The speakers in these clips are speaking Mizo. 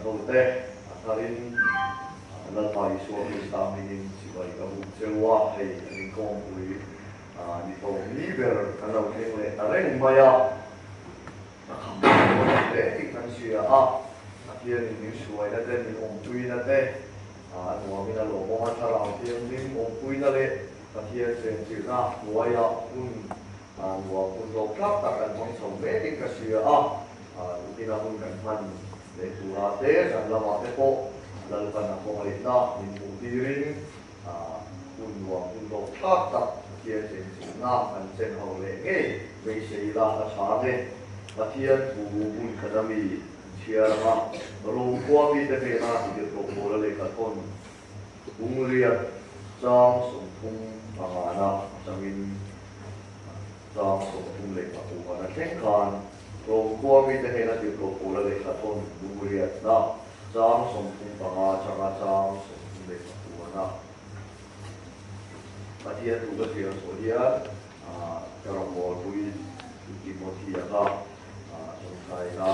hote a tharin Lalpa Isua Krista hmingin chibai ka buk cheu a, hei kan inkawngpui ni tlawm ni ber kan lo thleng leh ta reng mai a, a kham dawn lo hle tih kan hria a, Pathianin min hruaina te, min awmpuina te a nuamin a lawmawm a, Thlarau Thianghlim awmpuina leh Pathian chenchilhna hnuaiah hun nuam hun hlawk tlak tak kan hmang chho mekin ka hria a, tukina hun kan hman leh turah te, zan lamah te pawh Lalpan a khawngaihna min hmuh tirin hun nuam hun hlawk tlak tak Pathian chenchilhna kan chen ho leh ngei beisei ila a tha ang e. Pathian thu hmun khat ami an chhiar ang a, Rom khua mite hnena tirhkoh Paula lehkha thawn Bungriat chang 35 na atangin chang 36 na thleng khan Rom khua mite hnena tirhkoh Paula lehkha thawn Bungriatna chang 35 atanga chang 36 na Pathian thu ka chhiar zawh hian ka rawngbawlpui Timothy-a kha tawngtaina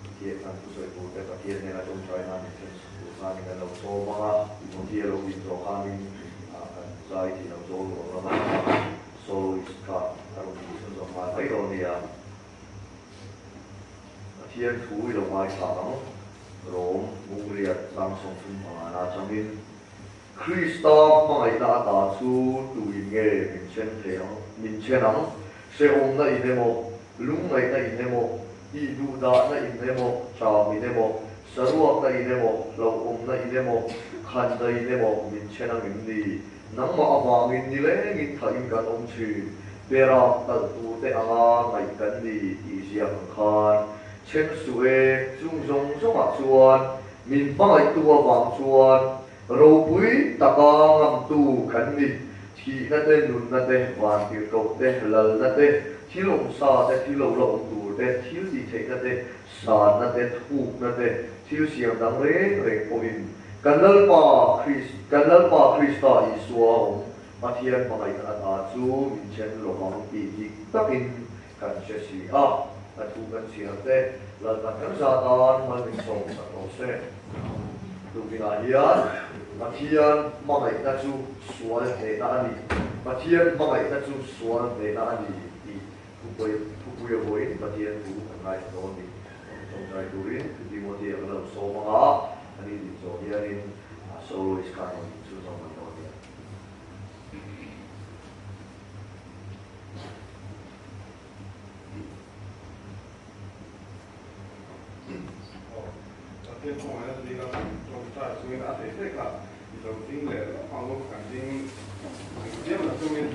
Pathian kan thusawi tur te Pathian hnena tawngtaina min thlen sak tur khanin kan lo sawm ang a, Timothy-a lo din zawh khanin kan zai tih lo zawl nuam lama soloist kha a rawn tih chhun zawh nghal mai dawn nia. Pathian thu i lo ngaithla ang, Rom Bungriat chang 35 na atangin Krista hmangaihna ata chu tuin nge min then thei ang, min then ang? Hrehawmna in emaw, lungngaihna in emaw, ihduhdahna in emaw, ṭam in emaw, saruakna in emaw, hlauhawmna in emaw, khanna in emaw min then ang em ni? Nangmah avangin nilengin thahin kan awm ṭhin, beram talh turte anga ngaih kan ni tih ziak ang khan then suh e, chung zawng zawngah chuan min hmangaihtu avang chuan ropui taka ngamtu kan ni. Thihna te, nunna te, vantirhkoh te, lalna te, thil awmsa te, thil lo la awm tur te, thil tihtheihna te, sanna te, thukna te, thil siam dang reng reng pawhin kan Lalpa Krist, kan Lalpa Krista Isua awm Pathian hmangaihna ata chu min then lovang tih dik takin kan hre si a, a thu kan chhiar te Lalpan kan za tan mal min sawm sak lo se. Tukinah hian Pathian hmangaihna chu sual hnehna a ni, Pathian hmangaihna chu sual hnehna a ni tih thupui thupui a vawiin Pathian thu kan ngaithla dawn ni. Tawngtai turin Timothea kan lo sawm ang a, ani din zawh hianin soloist khan rawn inchhunzawm mai dawn nia. Pathian kawngah hian zing a kan tawngtai chungin a thei thei kha i lo ding leh lawk ang u, kan ding diam la chungin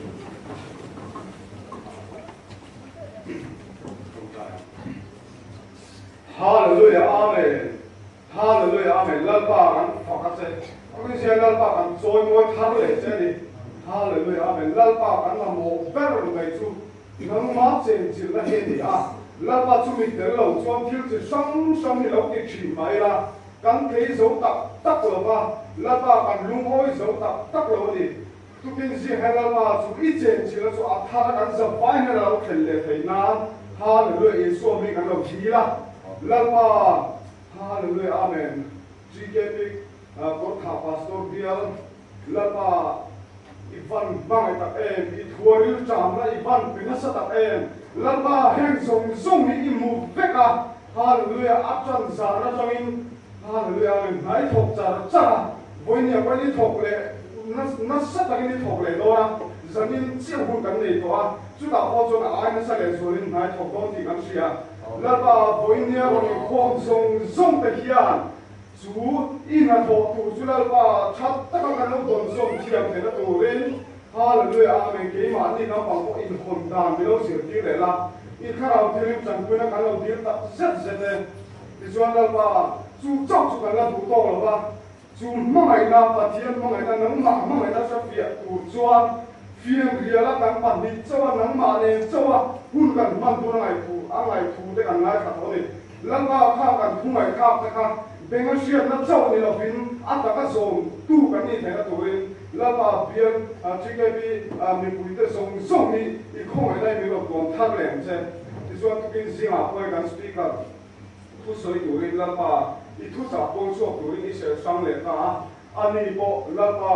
tawngtai ang. Hallelujah Amen Hallelujah Amen Lalpa kan fak a che Amen Zia Lalpa kan chawimawi thar leh che a ni Hallelujah Amen Lalpa kan mamawh ber mai chu Nangmah chenchilhna hi a ni a, Lalpa chu mi tel lo chuan thil chi hrang hrang hi lo ti thin mah ila, kan thei zo tak tak lo va, Lalpa kan lungawi zo tak tak lo a ni. Tukin zing hian Lalpa chu i chenchilhna chu a thar a kan zavai hian a lo thlen leh theih nan Hallelujah Isua mi kan lo thil a, Lalpa Hallelujah Amen GKP Kawrthah Pastor Bial Lalpa, i van hmangaih tak em? I thuaril ṭamna i van pe nasa tak em? Lalpa, heng zawng zawng hi i hmu vek a, Hallelujah, a ṭan zan aṭangin, Hallelujah, Amen, hna i thawk char char a, vawinia pawhin i thawk leh nasa takin i thawk leh dawn a, zanin chiah hun kan nei tawh a, chutah pawh chuan a ai nasa leh zualin hna i thawk dawn tih kan hria. Lalpa, vawinia rawn inkhawm zawng zawng te hian Chu i hnathawh tur chu Lalpa tha taka kan lo dawn zawm thiam theihna turin Hallelujah Amen keimahni naupang pawh inhawn dan min lo zirtir leh la, i thlarau thirim tanpuina kan lo dil tak zet zet e. Tichuan Lalpa chu chauh chu kan la duh tawk lo va, chu hmangaihna, Pathian hmangaihna, nangmah hmangaihna hre fiah tur chuan fianriala kan pahnih chauh a, nangmah nen chauh a hun kan hman tur a ngaih thu a ngaih thu te kan ngaithla tawh a ni. Lalpa kha kan thu ngaihthlak te kha benga hriatna chauh ni lovin a taka zawm tu kan nih theihna turin Lalpa bial TKP mipuite zawng zawng hi i khawngaih lai min rawn tuam thar leh ang che. Tichuan tukin zingah pawh kan Speaker. thu sawi turin Lalpa i thuchah pawn chhuak turin i serh hrang leh ta a, ani pawh Lalpa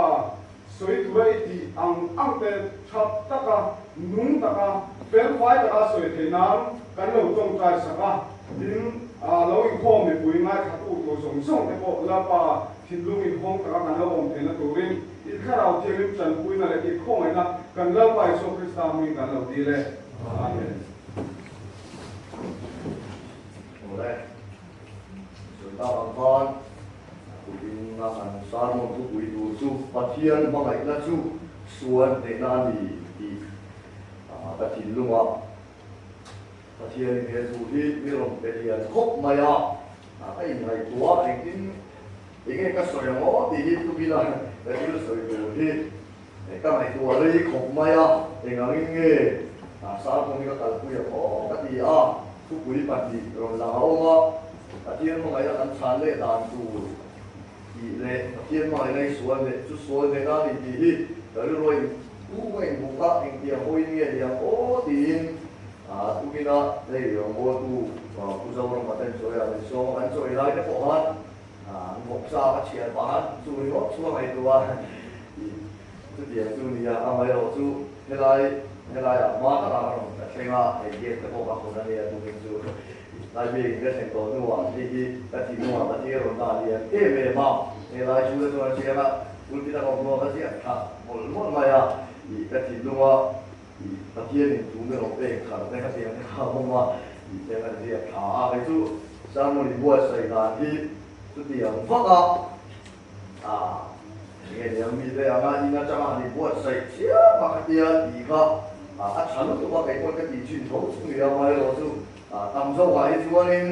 sawi tura i tih ang ang te tha taka, nung taka, felfai taka sawi theih nan kan lo tawngtai sak a, tin, lo inkhawm mipui ngaithla tu tur zawng zawng te pawh Lalpa thinlung inhawng taka kan lo awm theihna turin i Thlarau Thianghlim tanpuina leh i khawngaihna kan Lalpa Isua Krista hmingin kan lo dil e. Amen. Awle, sawi tak ang khan tukin a kan sermon thupui tur chu Pathian hmangaihna chu sual hnehna a ni tih ka thinlungah Pathianin he thu hi mi rawn pe lian khawp mai a, ka inngaihtuah engtin enge ka sawi ang aw tih hi tukin a ka thil sawi tur hi ka ngaihtuah rei khawp mai a, engangin nge sermon hi ka kalpui ang aw ka ti a, thupui pahnih rawn lang a awm a, Pathian hmangaihna kan chhan leh dan tur tih leh Pathian hmangaihna hi sual leh chu sual leh na a ni tih hi ka rilru a in u ka inbuk a, engtiang hawiin nge ni ang aw tiin tukina hei rawngbawltu Pu Zoram a ten chawi a, min sawm a, kan chawi lai te pawh khan an vawksa ka chhiar pah khan chu ringawt chu a ngaihtuah a, chutiang chu nia, amaherawh chu helai helaiah hma takah ka rawn ka thleng a, hei gate te pawh ka hawn a nia tukin chu lai biakin ka thlen tawh hnuah hei hi ka thih hnuah ka thil rawn dah lian em em a, helai chu te chuan a chiang a, pulpit a ka awm hnuah ka ziak thla mawlh mawlh mai a, ih ka thinlunga ih Pathianin thu min rawn pek khalh te kha tiang te kha a awm a, ih te ka ziak thla a, kei chu sermon inbuatsaih dan hi chutiang vak a, ah enge niang mite anga in atanga han inbuatsaih chiam a khatia tih kha a tha lutuk a, kei pawn ka tih thin tho chu nia amaherawh chu tam zawkah hi chuanin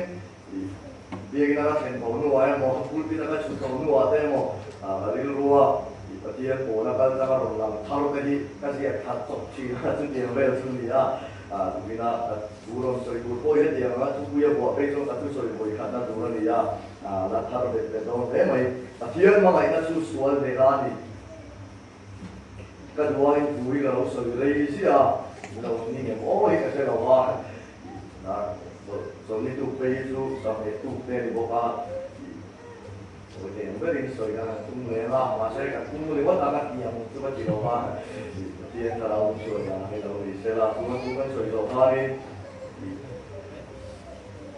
biakina ka thlen tho hnuah emaw pulpit a ka chhut tho hnuah te emaw ka rilrua Pathian pawna kal tanga rawn lang thar te hi ka ziak that chawp thin a, chutiang vel chu ni a, tukina ka thu rawn sawi tur pawh hi hetiang anga thupui a buah phei chuan ka thusawi vawi khatna tur a ni a, la thar vet vet dawn hle mai. Pathian hmangaihna chu sual ve la a ni. Ka duain thu hi ka lo sawi rei ziah a, lo ni ngem aw hi ka hre lo a, chawlhni tuk phei hi chu samheh tuk te a ni bawk a. Sawi thei ang berin sawi ka han tum lem a, mahse ka tum ringawt a ka ti ang chu ka ti lo va, Pathian thlarau min sawi dan hi lo ni sela, tuna thu kan sawi zawh khanin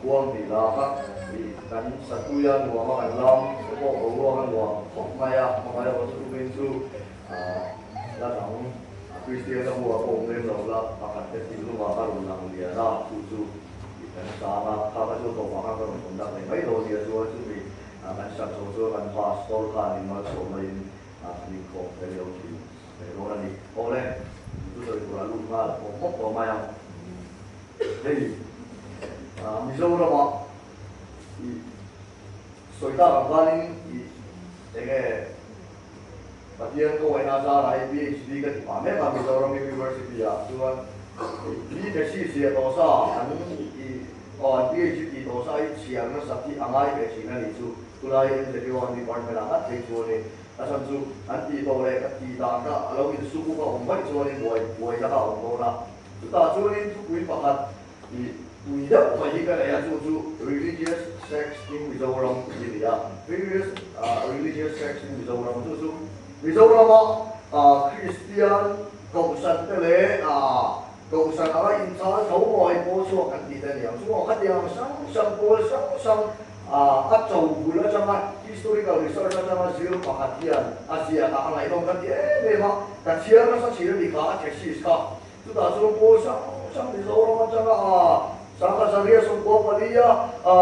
khuang tih la kha kan satuia nuam a kan lam te pawh boruak a nuam khawp mai a, hmangaih erawh chu tukin chu la dang Kristian a hua pawh awm lem lo la, pakhat te thinlungah ka rawn lang lian a, chu chu. Tih kan sang a, kha ka chu tawpah khan ka rawn tawn dak leh mai lo nia chuan chumi kan sak chho chuan kan pastor khan in malsawm maiin kan inkhawm fel lo thin leh dawn a ni. Awle, thusawi turah lut nghal mawp mawp tawh mai ang. Hei Mizoramah i sawi tak ang khanin i enge Pathian kawaina zarah hi PhD ka ti pah mek a Mizoram University ah chuan mi thesis ziah tawh sa an i aw an PhD tih tawh sa hi chhiar nasat hi a ngai ve thin a nih chu tulai MZU an department ah ngat phei chuanin a chhan chu an tih tawh leh ka tih dan kha a lo insuk uk a awm vaih chuanin buai buaina kha a awm dawn a chutah chuanin thupui pakhat I tui deuh mai hi ka nei a, chu chu Religious Sects in Mizoram tih a ni a. Previous Religious Sects in Mizoram chu chu Mizorama Kristian Kohhran te leh Kohhran anga inchal tho mawi pawl chhuak kan tih te a ni ang. Chu aw khatiang hrang hrang pawl hrang hrang a cho bul atanga historical research atanga zir pakhat hian a ziak a, a ngaihnawm kan ti em em a, ka chhiar nasa thin a ni kha a thesis kha. Chutah chuan Paul hrang hrang Mizoram atanga a Sangha Zaria sawmkua palia a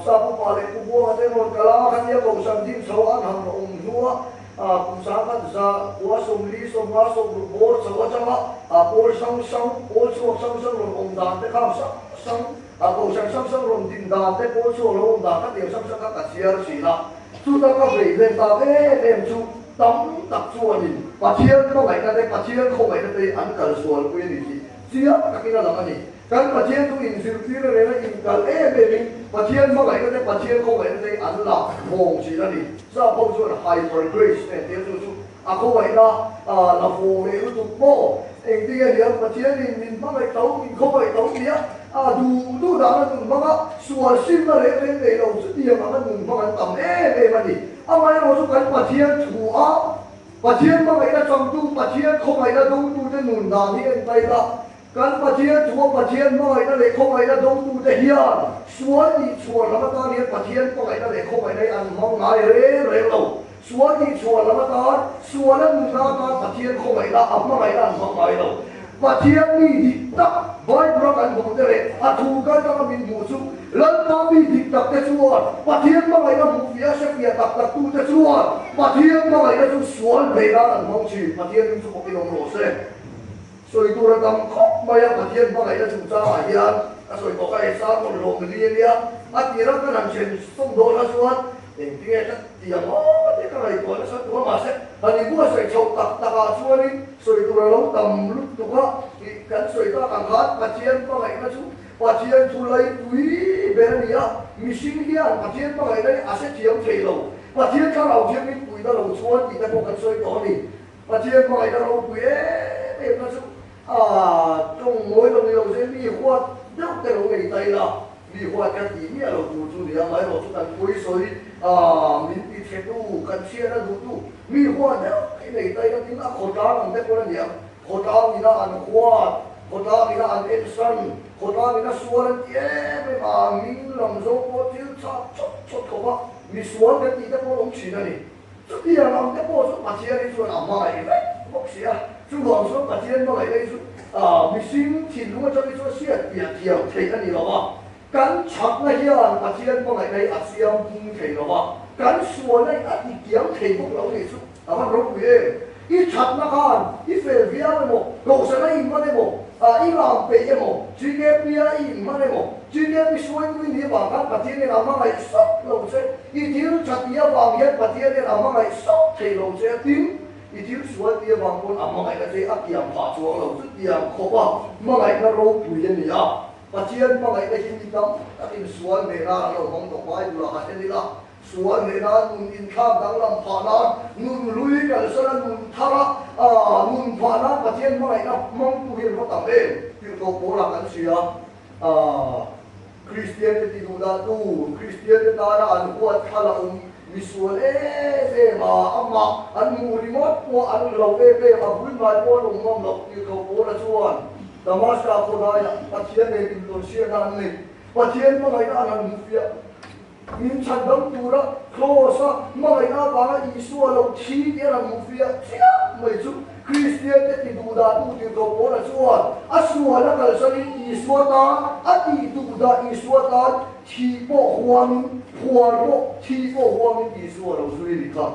Sapupa leh Pu Buanga te rawn kal a, khania Kohhran ding chho an han awm hnua kum sangkhat za kua sawmli sawmnga sawmruk bawr chho atanga Paul hrang hrang Paul chhuak hrang hrang rawn awm dan te khang hrang hrang Kohhran hrang hrang rawn din dan te Paul chhuak lo awm dan khatiang hrang hrang kha ka chhiar thin a. Chuta ka vei hlen tak em em chu tam tak chuanin Pathian hmangaihna te, Pathian khawngaihna te hi an kal sualpui a ni tih chiang takin a lang a ni. Kan Pathian chu inzirtir a reng a, inkal em emin Pathian hmangaihna te, Pathian khawngaihna te hi an la vawng thin a ni. Sap ho chuan hyper grace te an ti a, chu chu a khawngaihna la vawng leh lutuk maw? Engtinge hian Pathianin min hmangaih tho, min khawngaih tho tia? A duh duh dana nun hmanga sual simna reng reng nei lo chutiang anga nun hmang an tam em em a ni. Amaherawh chu kan Pathian thu a, Pathian hmangaihna changtu, Pathian khawngaihna dawngtute nun dan hi en ta ila, kan Pathian thu a Pathian hmangaihna leh khawngaihna dawngtute hian sual tih chhuah lam atan hian Pathian hmangaihna leh khawngaihna hi an hmang ngai reng reng lo. Sual tih chhuah lam atan, suala nunna atan Pathian khawngaihna a hmangaihna an hmang ngai lo. Pathian mi dik tak Bible-a kan hmuh te leh a thu kal tanga min hmuh chu Lalpa mi dik tak te chuan Pathian hmangaihna hmuh fiah hre fiah tak tak tu te chuan Pathian hmangaihna chu sual beih nan an hmang thin. Pathian ring chu bawkin awm rawh se. Sawi tur a tam khawp mai a, Pathian hmangaihna chungchangah hian a sawi tawh kha e sermon hlawm li a nia. A tirah kan han then sawm dawn a chuan engtinge ka ti ang aw tih ka ngaihtuah nasa tuk a, mahse han inbuatsaih chhoh tak takah chuanin sawi tur a lo tam lutuk a tih kan sawi tak ang khan Pathian hmangaihna chu Pathian thu laipui ber a ni a, mihring hian Pathian hmangaihna hi a hre thiam thei lo, Pathian thlarau thiangin puihna lo chuan tih te pawh kan sawi tawh a ni. Pathian hmangaihna ropui em em na chu a tawng mawi lo ni lo se mi huat deuh te lo nei ta ila, mi huat kan tih miah lo tur chu nia, amaherawh chu kan pawi sawi a min ti chhe tu, kan chhiat a duh tu, mi huat deuh te nei ta ila tin a khawtlang ang te pawn a niang, khawtlang ina an huat, khawtlang ina an ensan, khawtlang ina sual an ti em em a, min lam zo pawh thil chak chawt chawt khawp a, misual kan tih te pawh an awm thin a ni. Chutiang ang te pawh chu Pathian hi chuan a hmangaih vek bawk si a, chuvang chuan Pathian hmangaihna hi chu mihring thinlung atang hi chuan hriat piah thiam theih a ni lo a, kan chakna hian Pathian hmangaihna hi a siam pung thei lo a, kan sualna hi a ti kiam thei bawk lo nih chu a van ropui em. I thatna khan i fel viau emaw, kohhran a inhman emaw, i ram peih emaw, GKP a i inhman emaw, GKP hruaitu i nih avang khan Pathian hian a hmangaih sawt lo che. I thil tha tih avang hian Pathian hian a hmangaih sawt thei lo che a, tin, i thil sual tih avang pawn a hmangaihna che a kiam phah chuang lo. Chutiang khawp a hmangaihna ropui a ni a, Pathian hmangaihna hi mi tam takin sual hmeh nan an lo hmang tawh. Bible ah han en ila, sual hmeh nan nun inthlak danglam phah nan, nun hlui kalsana nun thara nun phah nan Pathian hmangaihna hmangtu hi an va tam em? Tirhkoh Paula kan hria. Kristiante ti duh dah tu, Kristiante tana an huat thla la awm misual em em a, amah an hmuh ringawt pawh an lo em em a, bul hnai pawh an awm ngam loh tih tho Paula chuan Damaska khawlaiah Pathian nen intawnhriatna an nei. Pathian hmangaihna an han hmuh fiah. Min chhandam tura Kraws-a hmangaihna avanga Isua lo thi tih a rawn hmuh fiah chiah mai chu Kristiante ti duhdahtu tirhkoh Paula chuan a sual a kalsanin Isua tan a tih duhdah Isua tan thi pawh huamin phuar pawh thi pawh huamin Isua lo zui a ni kha.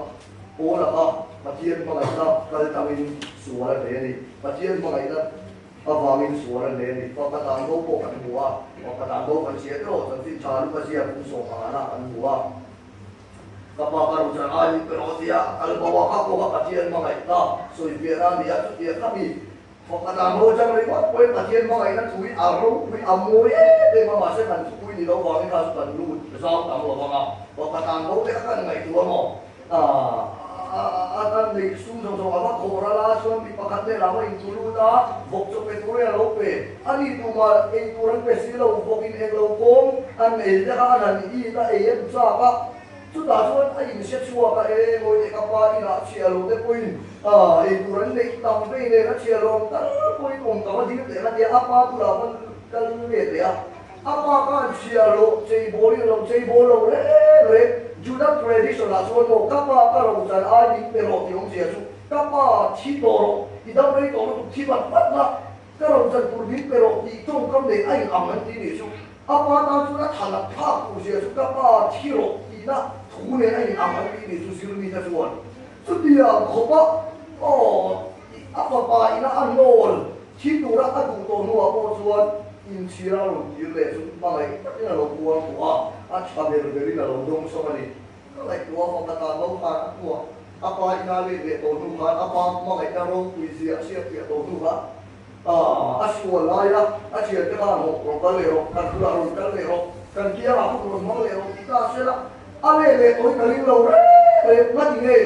Paula kha Pathian hmangaihna kal tangin sual a hle a ni. Pathian hmangaihna Avangin sual an nei a ni. Pakhat ang bo pawh kan hmu a, pakhat ang bo kan hria tawh, chanchin tha luka ziak kum sawm pangana kan hmu a. Ka pa ka ruchan ai min pe rawh tia kal bo a, kha pawh kha Pathian hmangaihna sawi fiahna a ni a, chutia kha mi pakhat ang bo atang ringawt pawhin Pathian hmangaihna thu hi a ropui a mawi em em a, mahse kan thupui ni lo vangin kha chu kan lut zau tam lo vang a, pakhat ang bo te kha kan ngaihtuah maw? A neih sum zawng zawng a va khawh ral a, chuan mi pakhat hnenah a va intu lut a, vawk chaw pe turin a lo pe. A ni tumah ei tur an pe si lo, vawkin eng lo kawng an ei te kha an han it a, ei an chak a. Chutah chuan a inhre chhuak a, E ngawi teh ka pa inah chhiah lo te pawhin ei tur an neih tam vei nen a chhiah lo ang tal pawhin awm ka va dil teh ang a tia, a pa bulah va kal let leh a. A pa khan chhiar loh cheibawl in lo cheibawl lo reng reng. Juda tradition ah chuan maw ka pa ka ro chan ai min pe rawh tih awmzia chu ka pa thi tawh rawh, i dam rei tawh lutuk thi vat vat la, ka ro chan tur min pe rawh tih tawngkam nei a in ang an ti nih chu. A pa tan chuan a thalat thlak tur zia chu ka pa thi rawh tihna thu nen a in ang an ti nih chu zirmite chuan. Chutiang khawpa aw a fapa ina a nawl thi tura a duh tawh hnuah pawh chuan inchhir a rawn kir leh chu hmangaih takin a lo puang tawh a, a tha ber berin a lo dawng sawm a ni. Ka ngaihtuah a fapa tan lo khan a hnuah a pa ina let leh tawh hnu khan a pa hmangaihna ropui zia a hriat piah tawh hnu khan a sual laia a thiante khan hawh rawn kal leh rawh, kan bulah rawn kal leh rawh, kan kiangah hun rawn hmang leh rawh tih ta a hre la, a let leh tawhin ka ring lo reng reng, nga ti nge?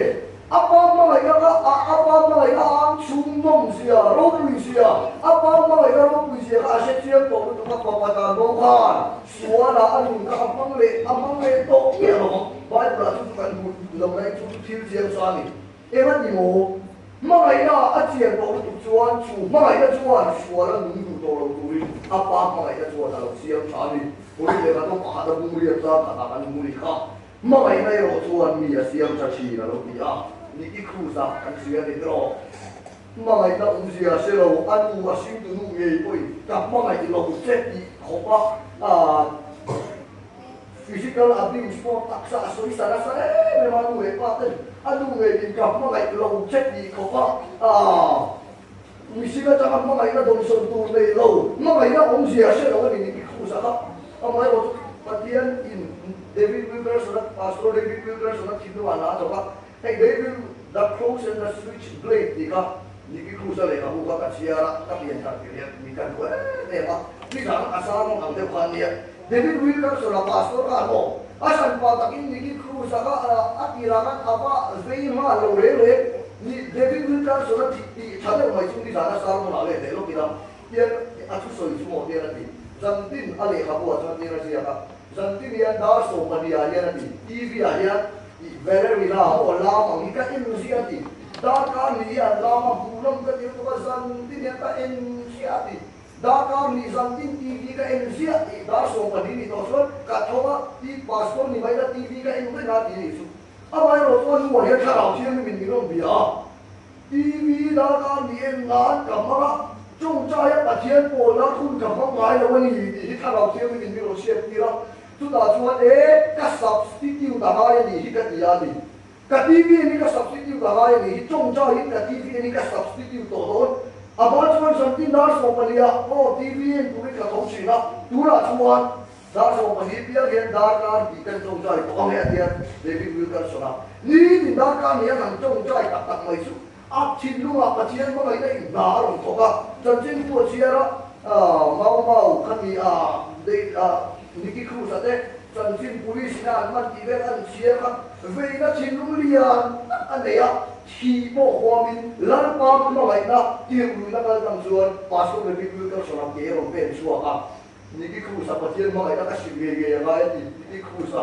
A pa hmangaihna kha a a pa hmangaihna a ang chhung nawm zia, ropui zia, a pa hmangaihna ropui zia kha a hre chiang tawh lutuk a, fapa dan bo khan sualah a nun kha a hmang leh a hmang leh tawh miah lo ang. Bible ah chu chu kan hmu lo na in chu chu thil chiang sa a ni. Eng a ti maw? Hmangaihna a chian tawh lutuk chuan chu hmangaihna chuan sual a nung duh tawh lo turin a pa hmangaihna chuan a lo siam tha a ni. Pawhin lehkha tawp pakhat a bung riat zar khatah kan hmu ni kha. Hmangaihna erawh chuan mi a siam tha thin a lo ti a, Nicky Cruz-a kan zui a ni tawh. Hmangaihna awmzia hre lo, a nu a hringtu nu ngei pawhin ka hmangaih lo che tih khawpa physical abuse pawh taksa a sawi sa nasa em em a, nu leh pa ten a nu ngeiin ka hmangaih lo che tih khawpa mihring atanga hmangaihna dawnsawn tur nei lo, hmangaihna awmzia hre lo a ni Nicky Cruz-a kha. Amaherawhchu Pathian in David Wilkerson-a, Pastor David Wilkerson-a thinlungah hna a thawk a, hei David The Cross and the Switchblade tih kha Nicky Cruz-a lehkhabu kha ka chhiar a, ka pian thar tir hian mi ka hnu em em a, nizan a sermon ang deuh kha a nia. David Wilkerson-a pastor khan maw a hranpa takin Nicky Cruz-a kha a tirah khan a va vei nghal lo reng reng. Ni David Wilkerson-a thih tih tha deuh mai chu nizan a sermon-ah leh leh lawk ila. Tiang a thusawi chu maw tiang a ti. Zantin a lehkhabu ah chuan tiang a ziak a, zantin hian dar 12 ah hian a ti, TV ah hian ih Valerina maw lam ang hi ka en ziah a ti, darkar ni hi an lam a hmuh lam ka ti lutuk a, zantin hian ka en ziah a ti, darkar ni zantin TV ka en ziah tih dar 12 ni tawh chuan ka tho a, ti pastor ni mai la TV ka en reng a ti nih chu. Amaherawh chuan hnuah hian thlarau thianghlim in min rawn bia a. TV darkar ni en nan ka hmang a, tawngtaia Pathian pawl nan hun ka hmang ngai lo a ni tih hi thlarau thianghlim in min rawn hriat tir a, chutah chuan e ka substitute a ngai a nih hi ka ti a ni. Ka TV en hi ka substitute a ngai a nih hi, tawngtai in ka TV en hi ka substitute tawh dawn. A hma chuan zantin dar 12 ah aw TV en turin ka tho thin a, tunah chuan Dar 12 piang hian darkar tih kan tawngtai tawh ang e a tia David Wilkerson-a. Nitin darkar nia kan tawngtai tak tak mai chu a thinlungah Pathian hmangaihna in hna a rawn thawk a, chanchin pawh a chhiar a, Mau Mau kha ni a, Nicky Cruz-a te chanchin police ina an man tih vel an chhiar kha veina thinlung lian tak a nei a, thi pawh huamin Lalpa hmangaihna tirhluihna kal tang chuan Pastor David Wilkerson-a ke a rawn pen chhuak a. Nicky Cruz-a Pathian hmangaihna ka hrilh ngei ngei a ngai a ti. Nicky Cruz-a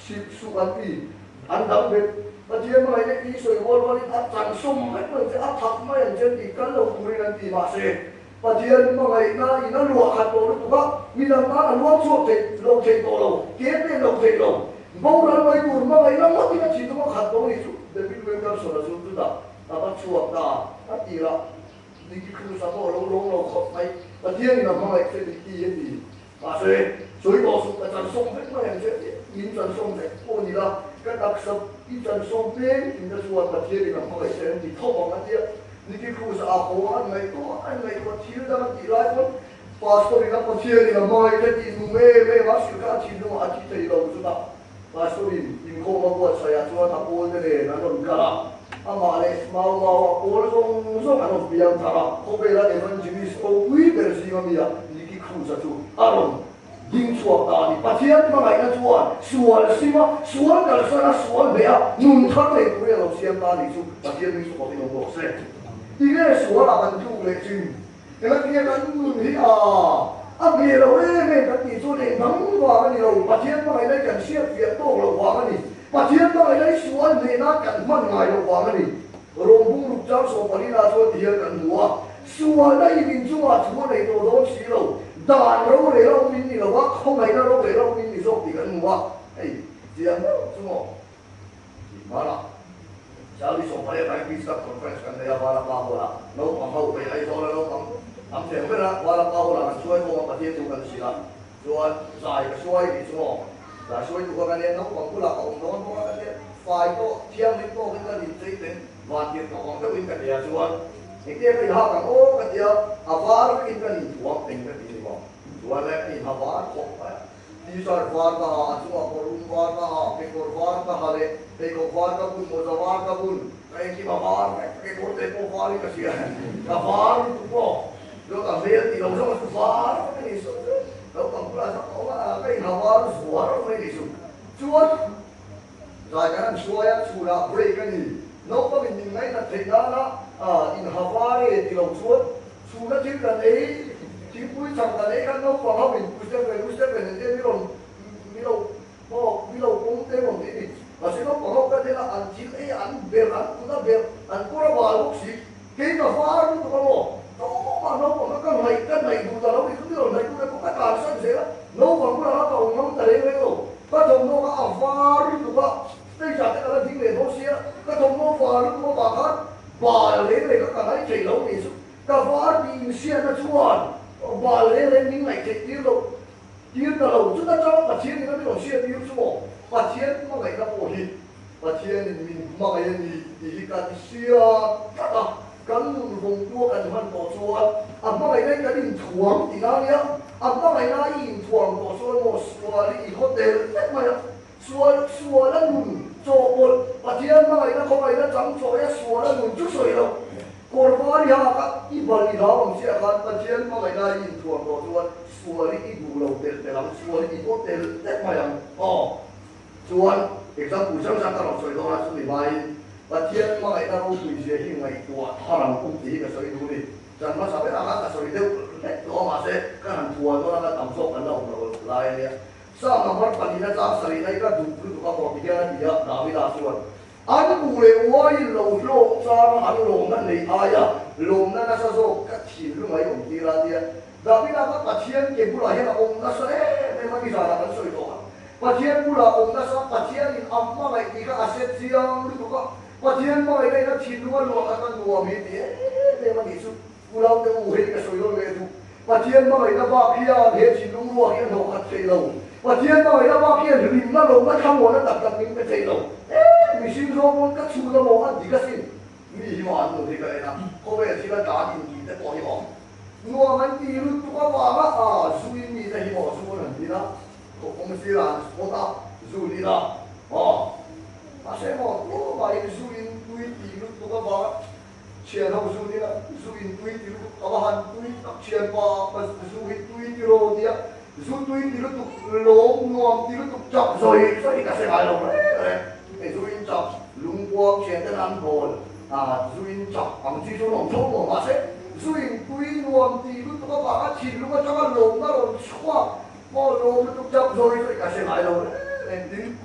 hrilh suh an ti. An dang bet. Pathian hmangaihna i sawi rual rualin a chan sawm vek mai ang che, a thak mai ang che an ti. Kal lo turin an ti. Mahse, Pathian hmangaihna in a luah khat tawh lutuk a, midang tan a luang chhuak thei lo thei tawh lo, ke pen lo thei lo. Boral mai tur hmangaihna ngawtin a thinlung a khat tawh a ni chu David Wilkerson-a chu chutah a va chhuak ta a tir a. Nicky Cruz-a pawh a lo lawm lo khawp mai. Pathianin a hmangaih che Nicky a ti. Mahse, sawi tawh suh, ka chansawm vek mai ang che tih in chansawm vek pawh ni la, ka taksa i chansawm peng in ka chuan Pathianin a hmangaih che an ti thawp ang a tia. Nicky Cruz-a a haw a, an ngaihtuah a, an ngaihtuah thil dang a tih lai pawn Pastor-in a Pathianin a hmangaih che tih nung em em a hrilh kha a thinlungah a thi thei lo chutah Pastorin inkhawm a buatsaihah chuan a pawlte nen an rawn kal a, amah leh Mau Mau a pawl zawng zawng an rawn piang thar a, khawvela evangelist ropui ber zinga mi a Nicky Cruz-a chu a rawn ding chhuak ta a ni. Pathian hmangaihna chuan sual sim a, sual kalsan a, sual hneh a, nun thar nei turin a lo siam ta a nih chu Pathian hming chu kawpin awm rawh se. Tinge sualah kan tluk leh chin? Engati kan nun hi a a hmeh lo em em kan tih chuan eng dang vang a ni lo, Pathian hmangaihna hi kan hriat fiah tawk loh vang a ni. Pathian hmangaihna hi sual hneh nan kan hman ngai loh vang a ni. Rawng bung ruk chang 14 ah chuan ti hian kan hmu a, sualna in inchungah thu a nei tawh dawn si lo, dan rorel a awm in ni lo va, khawngaihna rorel a awm in ni zawk tih kan hmu a, hei chiang deuh chu maw? Tih hmanah Charlie 18 ah hian Peace Cup Conference kan nei a, Valapa Hall-ah naupang ho hei Aizawla naupang tam theng ber a, Valapa Hall-ah kan hruai khawm a, Pathian thu kan hrilh a, chuan zai ka hruai tih chu maw, zai hruaitu kha ka nia, naupang bulah ka awm dawn bawk a, ka tia fai tawh thianghlim tawkin ka nin chei teng vantir tawh ang deuhin ka tia chuan engtia ka inhak ang aw ka tia a var vekin ka nin thuam eng ka ti ni maw, chuan le ka inha var khawp mai a. T-shirt var ka ha, a chungah kawrlum var ka ha, kekawr var ka ha leh pheikhawk var ka bun, mawza var ka bun, ka engkim a var vek, kekawr te pawh var in ka hria, ka var lutuk pawh lo ka hmel tih lo zawng chu var vek a ni suh chu, naupang bulah chuan ka awm a, ka inha var zuar mai a ni suh. Chuan zai kan han hruai a, chhunah break a ni. Naupangin min ngainat theih nana in ha var e ti lo chuan chhuna thil kan ei, thingpui chhang kan ei khan naupang ho in U Stephen, U Stephen ente mi rawn mi lo maw mi lo pawm te rawn ti ni. Mahse naupang ho kan en a, an thil ei an ber, an kut a ber, an kawr a bal bawk si. Kei ka var lutuk a maw? Tumah naupang kha ka ngaih ka ngaih duh ta lo ni chu mi rawn ngaih duh le pawh ka tlansan zel a, naupang bulah kha ka awm ngam ta reng reng lo. Ka thawmhnaw kha a var lutuk a, stage ah te ka la ding leh bawk sia, ka thawmhnaw var lutuk avang khan bal reng reng kha ka ngaih theih lo ni chu. Ka var tih inhriatna chuan bal reng reng min ngaih theih tir lo tir ta lo. Chuta chang Pathian in a mi rawn hriat tir chu maw? Pathian hmangaihna pawh hi Pathianin min hmangaih a ni tih hi kan hria tlat a, kan nun vawngtua kan hman tawh chuan a hmangaihna hi kan inthuam tih na nia, a hmangaihna i inthuam tawh chuan maw sual hi i haw tel vek mai a, sual suala nun chawhpawlh Pathian hmangaihna khawngaihna chang chawia suala nun chu sawi loh kawr var i hak a, i bal i hlau ang chiah khan Pathian hmangaihna i inthuam tawh chuan sual hi i duh lo tel tel ang, sual hi i haw tel vek mai ang aw. Chuan example hrang hrang ka rawn sawi dawn a, chumi hmain Pathian hmangaihna ropui zia hi ngaihtuah thar ang u tih hi ka sawi duh a ni. Chan hmasa berah khan ka sawi deuh hlek tawh a, mahse ka han thual dawn a, ka tam zawk kan la awm lo lai a nia. Psalm number pahnihna chang sarihna hi ka duh lutuk a maw ti hian a ti a, Davida chuan, An buh leh uaiin lo hlawk chang an lawmna neih aia lawmna nasa zawk ka thinlung a i awm tir a tia. Davida kha Pathian ke bulah hian a awm nasa em em a, nizanah kan sawi tawh a. Pathian bulah awm nasa, Pathianin a hmangaih tih kha a hre chiang lutuk a, Pathian hmangaihna in a thinlung a luah khat a nuam hi ti em em a nih chu. U Laute u, hei ka sawi dawn leh duh. Pathian hmangaihna bak hian he thinlung ruak hi a hnawh khat thei lo. Pathian hmangaihna bak hian hlimna lohna thlamuanna tak tak min pe thei lo. Em mihring zawng pawn ka chhun a maw a dik asin. Mi hi maw an nun hi ka en a, khawvel thil a tlan intih te pawh hi maw nuam an ti lutuk avanga a zu in mi te hi maw zu an han din a, Kawng sirah an spot a, zu ni la aw. Mahse maw tumah in zu in tui tih lutuk avanga thian ho zu ni la, zu in tui ti lutuk ka va han tui tak thian pa ka zu hi tui ti ro tia, zu tui ti lutuk lawm nuam ti lutuk chak zawi zawi ka hre ngai lo reng reng. Hei zu in chak lungkuang thian ten an hawl a, zu in chak ang chi chu an awm tho maw mahse zu in tui nuam ti lutuk avanga thinlung atanga lawmna rawn chhuak Maw lawm lutuk chauh zawi chu ka hre ngai lo reng reng tin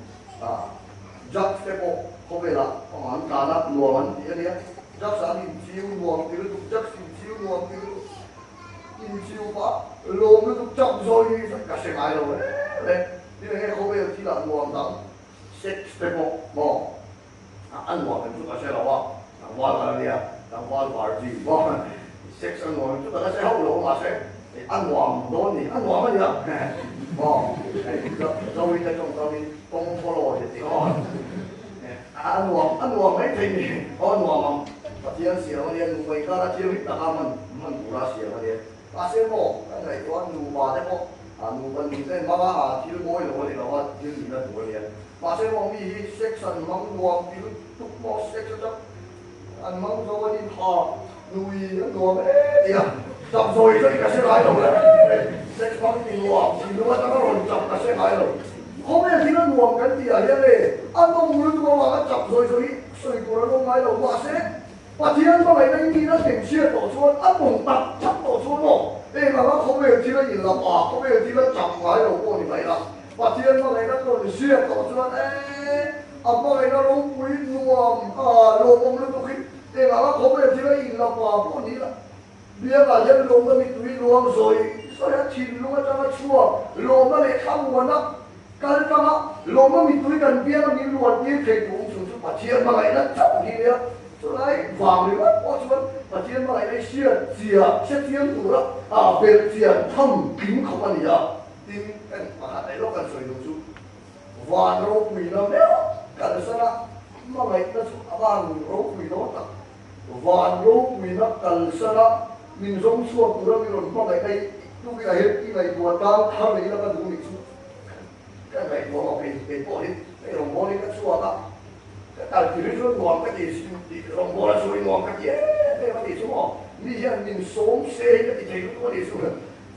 drugs te pawh khawvelah awm an tlan a nuam an ti a nia, drugs an inchiu nuam ti lutuk, drugs inchiu nuam ti lutuk, inchiu pah lawm lutuk chauh zawi chu ka hre ngai lo reng reng tin enge khawvel thilah nuam dang sex te pawh maw a nuam em chu ka hre lo a, tlangval kal a nia, tlangval virgin maw sex a nuam em chu ka la hre hauh lo mahse a nuam dawn ni, a nuam a nia maw hei Zoe te tawngkam in kawng follow hi tih aw a nuam a nuam mai thei ni aw a nuam ang Pathian siam a nia nupa inkar a thianghlim taka hman hman tura siam a nia mahse maw kan ngaihtuah nupa te pawh nupa nun te hmanga thil mawi lo a ni lo a thil nihna tur a nia. Mahse maw mi hi sex an hmang nuam ti lutuk maw sex atang an hmang zo an intha nui an nuam em tia chak zawi chu ka hre ngai lo le sex hmang ti nuam thinlung atanga rawn chak ka hre ngai lo khawvel thil a nuam kan tih ah hian e a nawm lutuk avanga chak zawi zawi sawi tur an awm ngai lo mahse Pathian hmangaihna i nihna tengchhiat tawh chuan a pawm tak tak tawh chuan maw eng anga khawvel thil a inlap a khawvel thil a chak ngai lo pawh ni mai la Pathian hmangaihna tawn ziak tawh chuan e, a hmangaihna ropui nuam a lawmawm lutuk hi eng anga khawvel thil a inla pa pawh ni la, biangah hian lawmna mitui luang zawi zawi a thinlung atanga chhuak lawmna leh thlamuana kal tanga lawmna mitui kan bianga min luan tir thei tur awm chhun chu Pathian hmangaihna chauh hi nia. Chulai vang ringawt pawh chuan Pathian hmangaihna hi hriat chia hrethiam tura belh chian tham tling khawp a ni a. Tin, kan pakhat leh lawk kan sawi duh chu van ropuina meuh kalsana hmangaihna chu a van ropui dawn tak. Van ropuina kalsana min zawng chhuak tura min rawn hmangaihna hi tukin a hian i ngaihtuah tang thar leh ila ka duh nih chu ka ngaihtuah lo kei kei pawh hi hei rawngbawlin ka chhuak a, ka kal tir hi chuan nuam ka ti rawngbawla sawi nuam ka ti em em a tih chu maw mi hian min sawm se hi ka ti thei lutuk a nih chu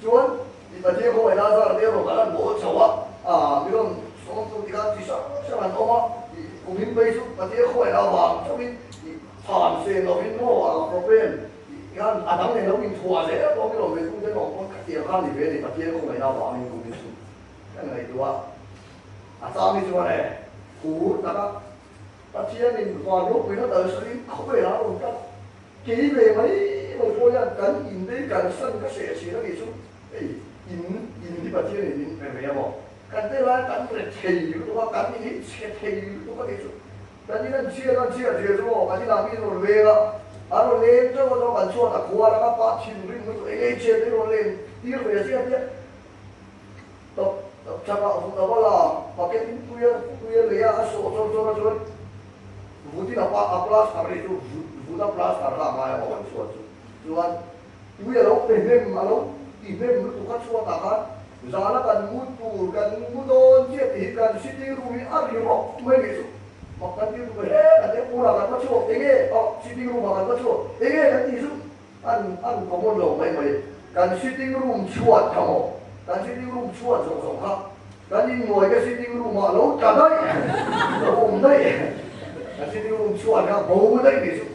chuan I Pathian khawngaih Lazara te erawh kan han bawl chho a, mi rawn sawm chu tikhan chi hrang hrang an awm a, i kum in phei chu Pathian khawngaih avang chauhin chen lovin maw a problem khan a dang nen lo inthuah zel pawh ni lo ve tum te pawh pawn khatiang khan ni ve a ni Pathian khawngaihna avangin kum hi chu kan ngaihtuah a chang hi chuan e phur taka Pathianin van ropuina kalsanin khawvelah a rawn kal kei ve mai mai pawh hian kan inbei kalsan ka hreh thin a nih chu hei in in hi Pathianin min pe ve a maw kan te lai kan re thei lutuk a kan in hi chhe thei lutuk a nih chu kan in an chhiat an chhiat zia chu maw kan inah mi rawn leng a an rawn leng chauh a chuan kan chhuat a khuar anga pa thinrim lutuk eng ei chhiat hi rawn len tir ve chiah chiah Tawp tawp chakah vut a va la, bucket in tui a tui a lei a, a sawh chawr chawr a chuan vutin a pa a plaster ri chu vut vut a plaster kha a ngai a aw an chhuat chu chuan tui a lo pe hnem a lo ti hnem lutuk a chhuatah khan zana kan mu tur kan mu dawn chiah tih hi kan sitting room hi a ri rawk mai nih chu mak kan ti lutuk he kan ti a purah kan va chhuak enge aw sitting room ah kan va chhuak enge kan tih chu An an common lo mai mai. Kan sitting room chhuat kha maw? Kan sitting room chhuat zawng zawng kha kan innuai ka sitting room ah lo tla daih, lo awm daih. Kan sitting room chhuat kha bo daih ni chu.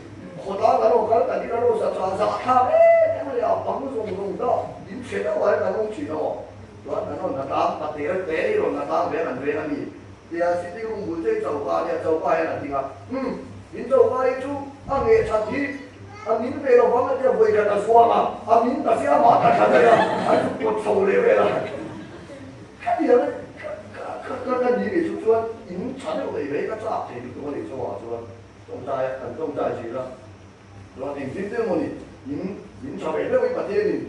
Khawtlang kan awm kal kan in a lo sa chah zah thlak em em a ni a, bang zawng zawng ta in chhe deuh ah hian kan awm thin a maw? Chuan kan rawn hna tlang, pa te te i rawn hna tlang ve a kan veng a mi. Tia sitting room bul chei choka a nia, choka hian a ding a, Umm, in choka hi chu a ngeh that hi a min ve lo vang a tia vawi khat a zuang a, a min ta sia mah ta tha daih a, a chu pawt chho leh vel a. Khatiang ka ka ka ni leh chu chuan in tha deuh leh ve ka chak thei lutuk a nih chungah chuan tawngtai kan tawngtai thin a, chuan engtin te emaw ni in min tha ve deuhin Pathianin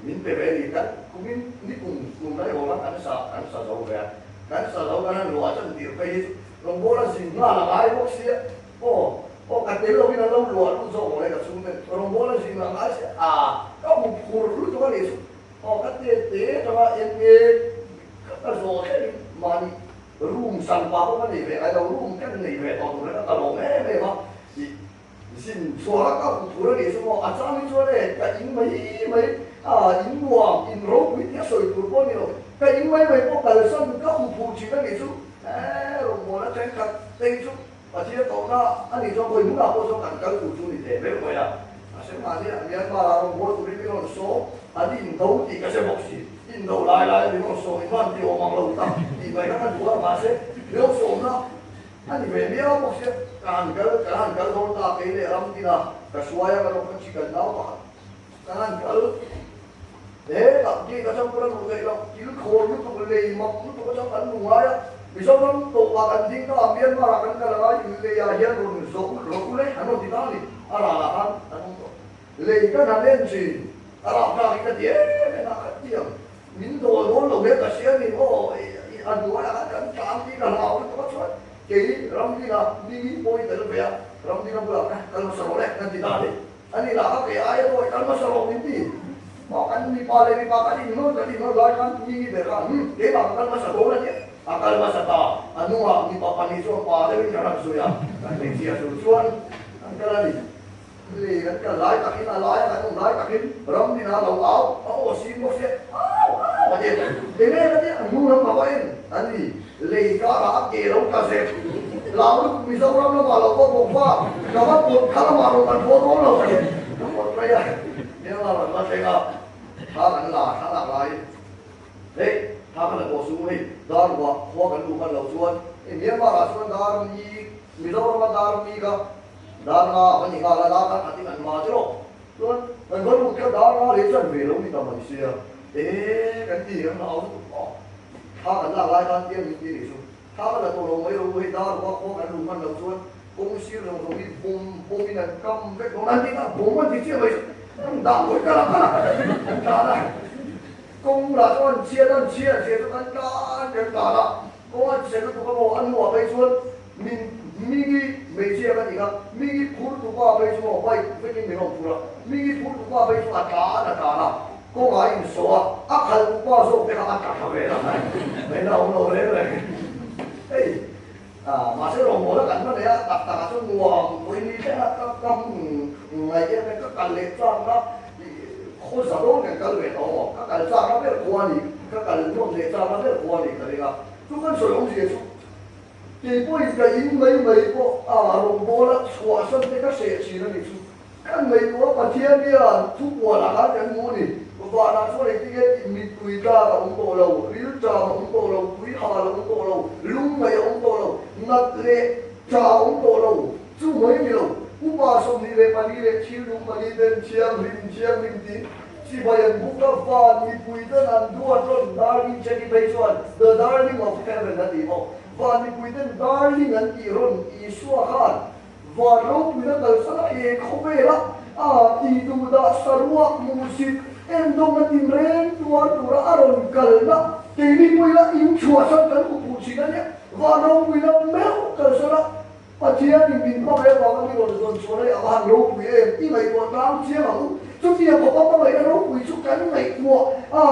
min pe ve a ni, kan kumin ni kum kum lai haw khan kan sa kan sa zo ve a, kan sa zo kan han luah chan tir phei hi chu rawngbâwl a zin nghal a ngai bawk sia, aw aw ka tel lovin an lo luah lut zawk maw le ka chhung ten rawngbâwl a zin a ngai sia, a ka hmu phur lutuk a nih chu, aw ka te te atanga enge ka zawh thlengin mahni room san pa pawh ka nei ve ngai lo, room ka nei ve tawh tur kha ka lawm em em a, ih Zin chhuah ka hmu thur a nih chu maw, a chang hi chuan e ka in mai mai a, in nuam, in ropui tih a sawi tur pawh a ni lo, ka in mai mai pawh kalsan ka hmu phur thin a nih chu, e rawngbawlna thenkhat te hi chu Pathian tawhna a nih chuan khawi hmunah pawh chuan kan kal tur chu ni teh meuh mai a, mahse mahni ah Myanmar ah rawngbâwl turin min rawn sawm, an indo tih ka hre bawk si, indo lai lai a min rawn sawm in hman ti awm ang lo tak tih mai kha ka duh a, mahse min rawn sawmna A ni ve miau bawk sia, ka han kal, kan han kal dawn ta, kei leh ram tina ka hruai a, ka rawk ka chi kan nau pakhat, kan han kal hetah gate atang pawn a luh theih loh, thil khawn lutuk, lei mak lutuk atang kan lu ngai a, Mizoram tawpah kan ding ta a, Myanmar ah kan kal anga lei ah hian rawn zawh rawh u le, an rawn ti ta a ni, a ral ah khan an awm tawh, lei kan han en thin, a rapthlak hi ka ti em em a, ka ti ang. Min dawl dawn lo he ka hria ni maw? A hnuaiah khan kan tlang tih ka hlau lutuk a chuan kei Ramdina ni pawhin ka la ve a, Ramdina bulah khan kal hmasa rawh le kan ti ta a ni. A ni lah kha kei aia dawi kal hmasa rawh min ti. Maw kan mipa leh mipa kan inhnawn kan inhnawn lai khan ni ber kha hum keimah ka kal hmasa dawn a tia a kal hmasa ta. A hnungah mipa pahnih chuan pa deuhin ka rak zui a, kan hmeichhia tur chuan an kal a ni. Lei kan kal lai takin a laia kan awm lai takin ram din a lo au a aw sim bawk sia au au a ti a enge ka tia hnu lam a va en an ni lei karah a ke lo tla zet lau lutuk Mizoram lamah lo va bawk va ka va pawt kha lamah rawn kan haw dawn lo ka ti ka pawt mai a Myanmar an va thleng a thla kan la thla lak laiin hei thla kan la tawh su hei dar ruah khua kan luh hman loh chuan hei Myanmar ah chuan dar ni Mizorama dar ni kha Darnga a va ni nghal a, darnga khat in an ma tiraw? Chuan kan va lut kha darnga leh chuan ve lo ni ta mai sia, ee kan ti kan hlau lutuk aw. Thla kan lak lai khan tiang min ti nih chu, thla ka la tawh lo mai lo, hei dar ruah khua kan luh hman loh chuan kawng sir zawng zawng hi bawm bawm in an kam vek dawn a ti a, bawm an ti chiah mai chu an dah hawi ka la ka la kan tlan a, kawng lah chuan an chhiat an chhiat zia chu kan tlan kan tlan a, kawng an chhe lutuk a maw a hnuah phei chuan Min Mingi hmeichhia ka ti kha, Mingi phur tupa phei chu maw bike vekin min rawn phur a, Mingi phur tupa phei chu a tlan a tlan a, kawngah a insawh a, a khalh tupa zawk te kha a tla thla vel a, mai na awm lo reng reng. Hei mahse rawngbawla kan hman leh a, tak takah chuan nuam pawhin ni thleng a, ka ka hmun ngaih em em ka kal leh chakna khaw za dawn kan kal ve tawh maw, ka kal chakna ber khua a ni, ka kal nuam leh chakna ber khua a ni ka ring a, chu kan sawi awmzia chu. Kei pawhin ka in mai mai pawh a rawngbawla chhuahsan te ka hreh thin a nih chu. Kan ngaihtuah Pathian hian thupuanah khan kan hmu a ni. Vanah chuan engtin nge tih mittui tlak a awm tawh lo, rilṭam a awm tawh lo, tuihal a awm tawh lo, lungngaih a awm tawh lo, nat leh ṭha a awm tawh lo. Chu mai a ni lo. Upa 24 leh thilnung pali ten thianghlim thianghlim tih chibai an buk a, van mipui ten an duat rawn darling Jackie phei chuan The Darling of Heaven a ti bawk. Van mipui ten darling an tih rawn Isua khan Van ropuina kalsan a he khawvela a ti duh dah saruak hmuhsit endawng a tinreng tuar tura a rawn kalna keini pawhin a inchhuahsan kan hmu phuh thin a nia. Van ropuina meuh kalsan a Pathianin min hmangaih avanga mi rawn zawn chhuah lai a va han ropui em? I ngaihtuah tlang chiang ang u. Chutiang khawpa hmangaihna ropui chu kan ngaihtuah a,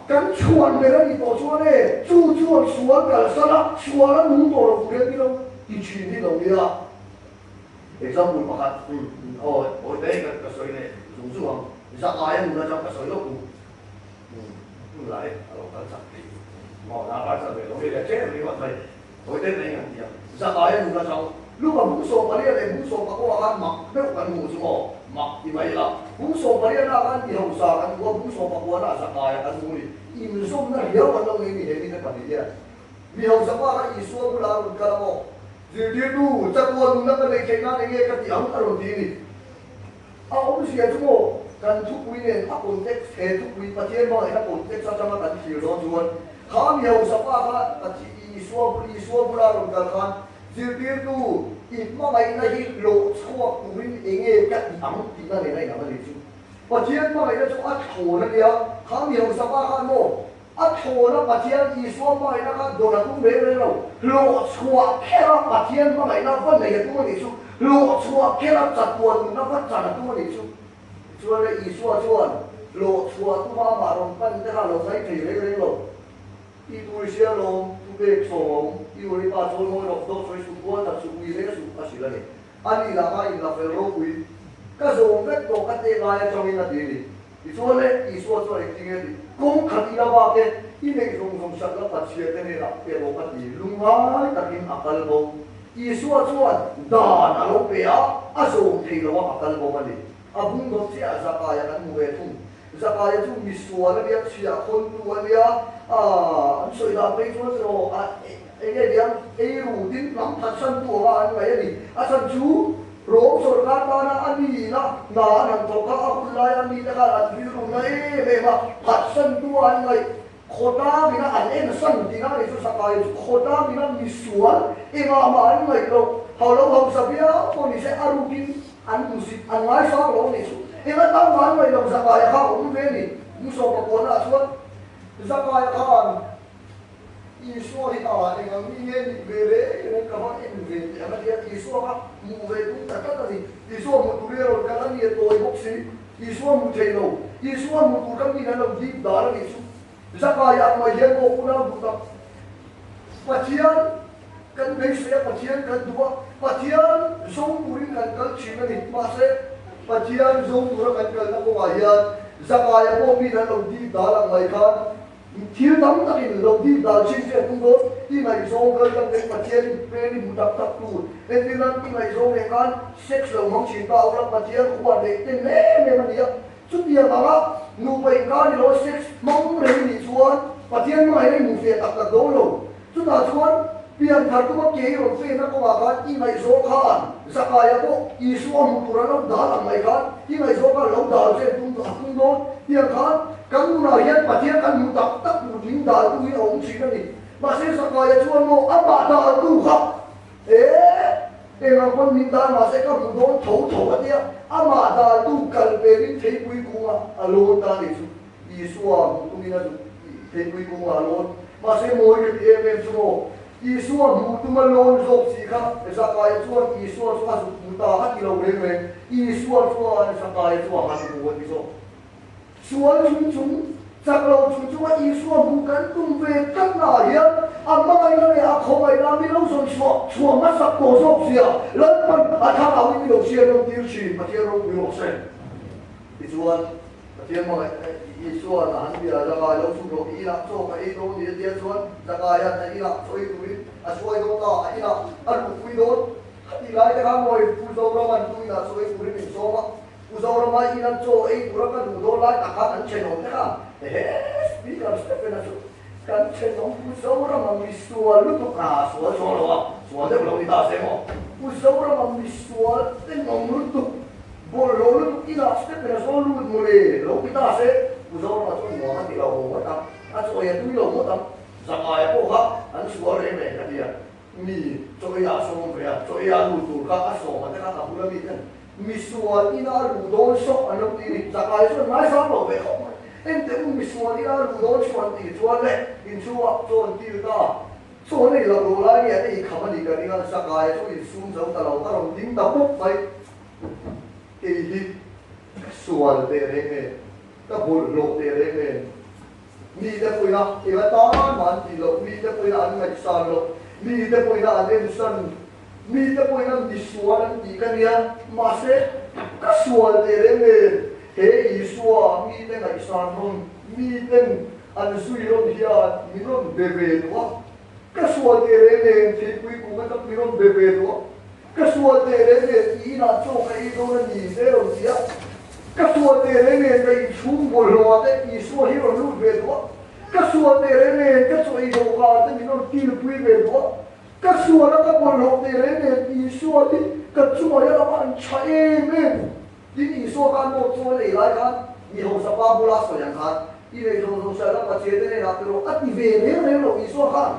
kan chhuan ber a nih tawh chuan e, chu chuan sual kalsan a, sual a nung tawh lo tur hian mi lo ti thin hi lo nia. Example pakhat, aw, awi te ka sawi leh zung zung ang, Zakaia nuna chang ka sawi lawk u. Tunlai a lo kal chak tih maw na kal chak ve lo mi leh tlem ringawt mai. Hawi deuh reng an ti a, Zakaia nula chau Luka bung 18 leh bung 19 khan mak deuh kan hmuh chu aw, mak ti mai ila. Bung 18 na khan mi hausa kan hmu a, bung 19 na Zakaia kan hmu ni. Inzawmna riau an lo nei ni he mite pahnih hian. Mi hausa pa kha Isua bulah a rawn kal a maw? Zirtirtu, chatuan nunna ka neih theih nan enge ka ti ang a rawn ti ni. A awmzia chu maw, kan thupui nen a context, he thupui Pathian hmangaihna context atanga kan thlir dawn chuan, kha mi hausa pa kha Pathian Isua Isua bula rawn kal khan zirtirtu i hmangaihna hi lawh chhuak turin enge ka ti ang tihna nen a inang a nih chu. Pathian hmangaihna chu a thlawn a nia, kha mi hausa pa khan maw A thlawna Pathian Isua hmangaihna kha dawn a tum reng reng lo. Hlawhchhuah khera Pathian hmangaihna va nei a tum a nih chu. Hlawhchhuah khera chatuan nunna va chan a tum a nih chu. Tichuan le Isua chuan hlawhchhuah tuma amah rawn pan te kha a lo ngai thei reng reng lo. I tur i hria lawm, thu pek chhawm a awm, i ur i pa chawl mawi rawh, dawt sawi suh, bual tak suh, ui reng suh a hrilh a ni. A nih lah kha inla fel ropui. Ka zawm vek tawh ka teh lai atangin a ti a ni. Tichuan le, Isua chuan engtin nge tih? Kawng khat i la bak e, i neih zawng zawng hrat la Pathian te hnenah pe rawh ka ti. Lungngai takin a kal bo. Isua chuan dan a lo pe a, a zawm thei lo a, a kal bo a ni. A bung dawt chiah Zakaia kan hmu ve thung. Zakaia chu misual a nia, chhiahkhawntu a nia, an sawi dan phei chuan erawh a eng nge niang, eiru ding hnam phatsantu anga an ngaih a ni. A chhan chu Rom sawrkar tana a nihna hna an han thawk a, a hun laia mite khan an rilruna em em a, phatsantu a an ngaih. Khawtlangina an ensan tihna a nih chu Zakaia chu khawtlangina misual engah mah an ngaih loh, haulo hausa viau pawh ni se a rukin an hmusit, an ngaisang lo a nih chu. Eng atang mah an ngaih loh Zakaia kha a awm ve a ni. Musawpa kuahnaah chuan Zakaia khan Isua hi a eng ang mi nge nih ve reng reng ka va en ve teh ang a ti a, Isua kha hmuh ve tum ta tlat a ni. Isua hmuh tur hi a rawn kal a ni a tawi bawk si. Isua hmu thei lo. Isua hmu tur kha min an lo dip dan a nih chu. Zakaia ang mai hian maw unau duh tak. Pathian kan beisei a, Pathian kan duh a, Pathian zo turin kan kal thin a ni. Mahse, Pathian zo tura kan kalna kawngah hian Zakaia pawh min an lo dip dan ang mai khan Thil tam takin lo dip dal chin che a tum dawn, i ngaihzawng kal tlang te Pathian i hmel i hmu tak tak tur. Entir nan i ngaihzawng leh khan sex lo hmang thin ta ula Pathian huat leh ten em em a ni a. Chutiang anga nupa inkar ni lo a sex hmang reng i nih chuan Pathian hmangaihna i hmu fiah tak tak dawn lo. Chutah chuan pian thar tuma ke i rawn fenna kawngah khan i ngaihzawng khan Zakaia pawh Isua hmu tur an lo dal ang mai khan i ngaihzawng khan lo dal che an tum a tum dawn tiang khan kan nunah hian Pathian kan hmu tak tak tur ding daltu hi a awm thin a ni. Mahse Zakaia chuan maw amah daltu kha e eng ang pawn min dal mahse ka hmu dawn tho tho a tia amah daltu kal pelin theipui kungah a lawn ta a nih chu. Isua hmuh tumin a zuk theipui kungah a lawn. Mahse mawi ka ti em em chu maw? Isua hmuh tuma lawn zawk si kha Zakaia chuan Isua chu a zuk hmu ta a ti lo reng reng. Isua chuan Zakaia chu a han hmu a ti zawk. Sual chung chung, chak lo chung chunga Isua hmuh kan tum ve tlatnaah hian a hmangaihna leh a khawngaihna mi lo zawn chhuah chhuah hmasak tawh zawk zia Lalpan a thlarauin mi lo hriat rawn tir thin Pathian ropui rawh se. Tichuan. Pathian hmangaih Isua'n a han bia Zakai lo chhuk rawh i inah chaw ka ei dawn ni a tia chuan Zakaia'n a inah chaw ei turin a hruai dawn ta, a inah a luhpui dawn. Khatih lai te khan mawi Pu Zorama'n tu inah chaw ei turin min sawm a, Pu Zorama inan chaw ei tura ka duh dawn lai tak khan an thenawm te khan ehe Speaker Stephen-a chu kan thenawm Pu Zorama misual lutuk a sual chuang lo a, sual deuh lo ni ta se maw Pu Zorama misual tenawm lutuk Bawlhhlawh lutuk inah Stephen-a sawn lut mawle lo ti ta se, Pu Zorama chuan nuam a ti lo ngawt ang, a chawi a tui lo ngawt ang, Zakaia pawh kha an sual reng reng ka ti a, mi chawi ah sawm ve a, chawi ah lut tur kha a sawm a te kha ka bula mi ten misual ina a luh dawn sawk an lo ti ni, Zakaia chuan ngaisang lo ve khawp mai, enteh u misual ina a luh dawn sawk an tih chuan le inchhungah chaw an kil ta. Chaw nei lo lo lai nge a ei kham a nih ka ring a, Zakaia chu insum zo ta lo, a rawn ding ta pawp mai. Kei hi ka sual teh reng em, ka bawlhhlawh teh reng em? Mite pawhin a eng atan mah an tih loh, mite pawhin a an ngaihsan loh, mite pawhin a an ensan, mite pawhin a misual an tih ka nia, mahse ka sual teh reng em? He Isua mite ngaihsan rawn, miten an zui rawn hian min rawn be ve duh a, ka sual teh reng em? Theipui kung atang min rawn be ve duh a. Ka sual teh reng nen i inah chaw ka ei dawn a ni te rawn ti a, ka sual teh reng nen ka inchhung bawlhhlawhah te Isua hi rawn lut ve duh a, ka sual teh reng nen ka chaw ei dawhkan te min rawn kilpui ve duh a, ka sual a ka bawlhhlawh teh reng nen Isua hi ka chungah hian a van tha em em. Tin, Isua khan maw chaw ei lai khan mi hausa pa bula sawi ang khan i nei zawng zawng sawi la Pathian te hnenah tiraw a ti ve reng reng lo Isua khan.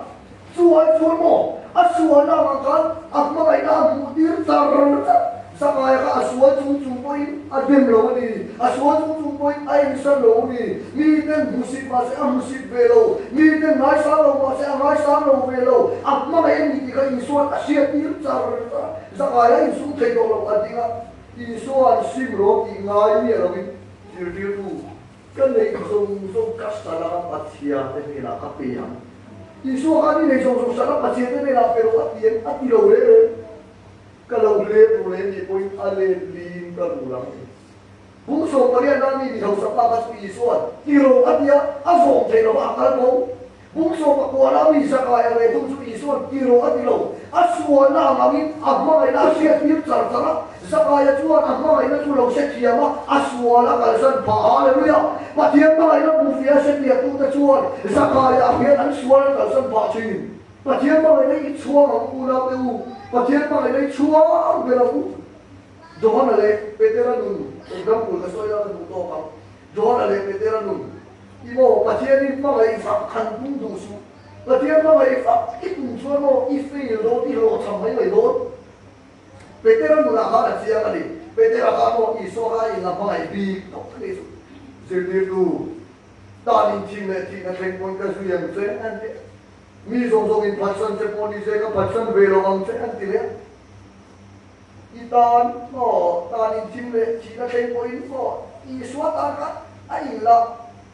Chu ai chuan maw a sualna ang khan a hmangaihna a hmuh tir char char. Zangaia kha a sual chung chung pawhin a dem lo a ni, a sual chung chung pawhin a ensan lo a ni. Mi ten hmusit mahse a hmusit ve lo, mi ten ngaisang lo mahse a ngaisang lo ve lo. A hmangaih a ni tih kha Isua'n a hriat tir char char. Zangaia insum thei tawh lo a ding a. Isua'n sim rawh tih ngai miah lovin zirtirtu ka neih zawng zawng ka salanga Pathian te hnenah ka pe ang. Isua khan i neih zawng zawng sala Pathian te hnenah pe rawh a ti em? A ti lo reng reng. Ka lo hlep ru leh nih pawhin a let lin ka rul ang ti. Bung 18 na mi mihausa pa kha chu Isua'n ti rawh a ti a, a zawm theih lova a kal bo. Bung 19 a mi zakai a reh thung chu Isua'n ti rawh a ti lo. A sualna ang angin a hmangaihna a hriattir char char a. Zakaia chuan a hmangaihna chu lo hre thiam a, a sual a kalsan phah. Hallelujah! Pathian hmangaihna hmuhfiah a hrefiahtute chuan Zakaia ang hian an sual an kalsan phah thin. Pathian hmangaihna i chhuang ang u naute u, Pathian hmangaihna i chhuang ber ang u. Johana leh Petera nun example ka sawi a ka duh tawk ang. Johana leh Petera nun I maw Pathianin hmangaih vak han tum duh suh. Pathian hmangaih vak i tum chuan maw i fail dawn, i hlawhchham mai mai dawn. Petera nunah khan a chiang a ni. Petera khan maw Isua kha a inla hmangaih bik tawp a ni chu. Zirtirtu tan inthim leh thihna thleng pawn ka zui ang che an ti a. Mi zawng zawngin phatsan che pawh ni se ka phatsan ve lo ang che an ti leh a. I tan maw tan inthim leh thihna thleng pawhin maw Isua tan kha a inla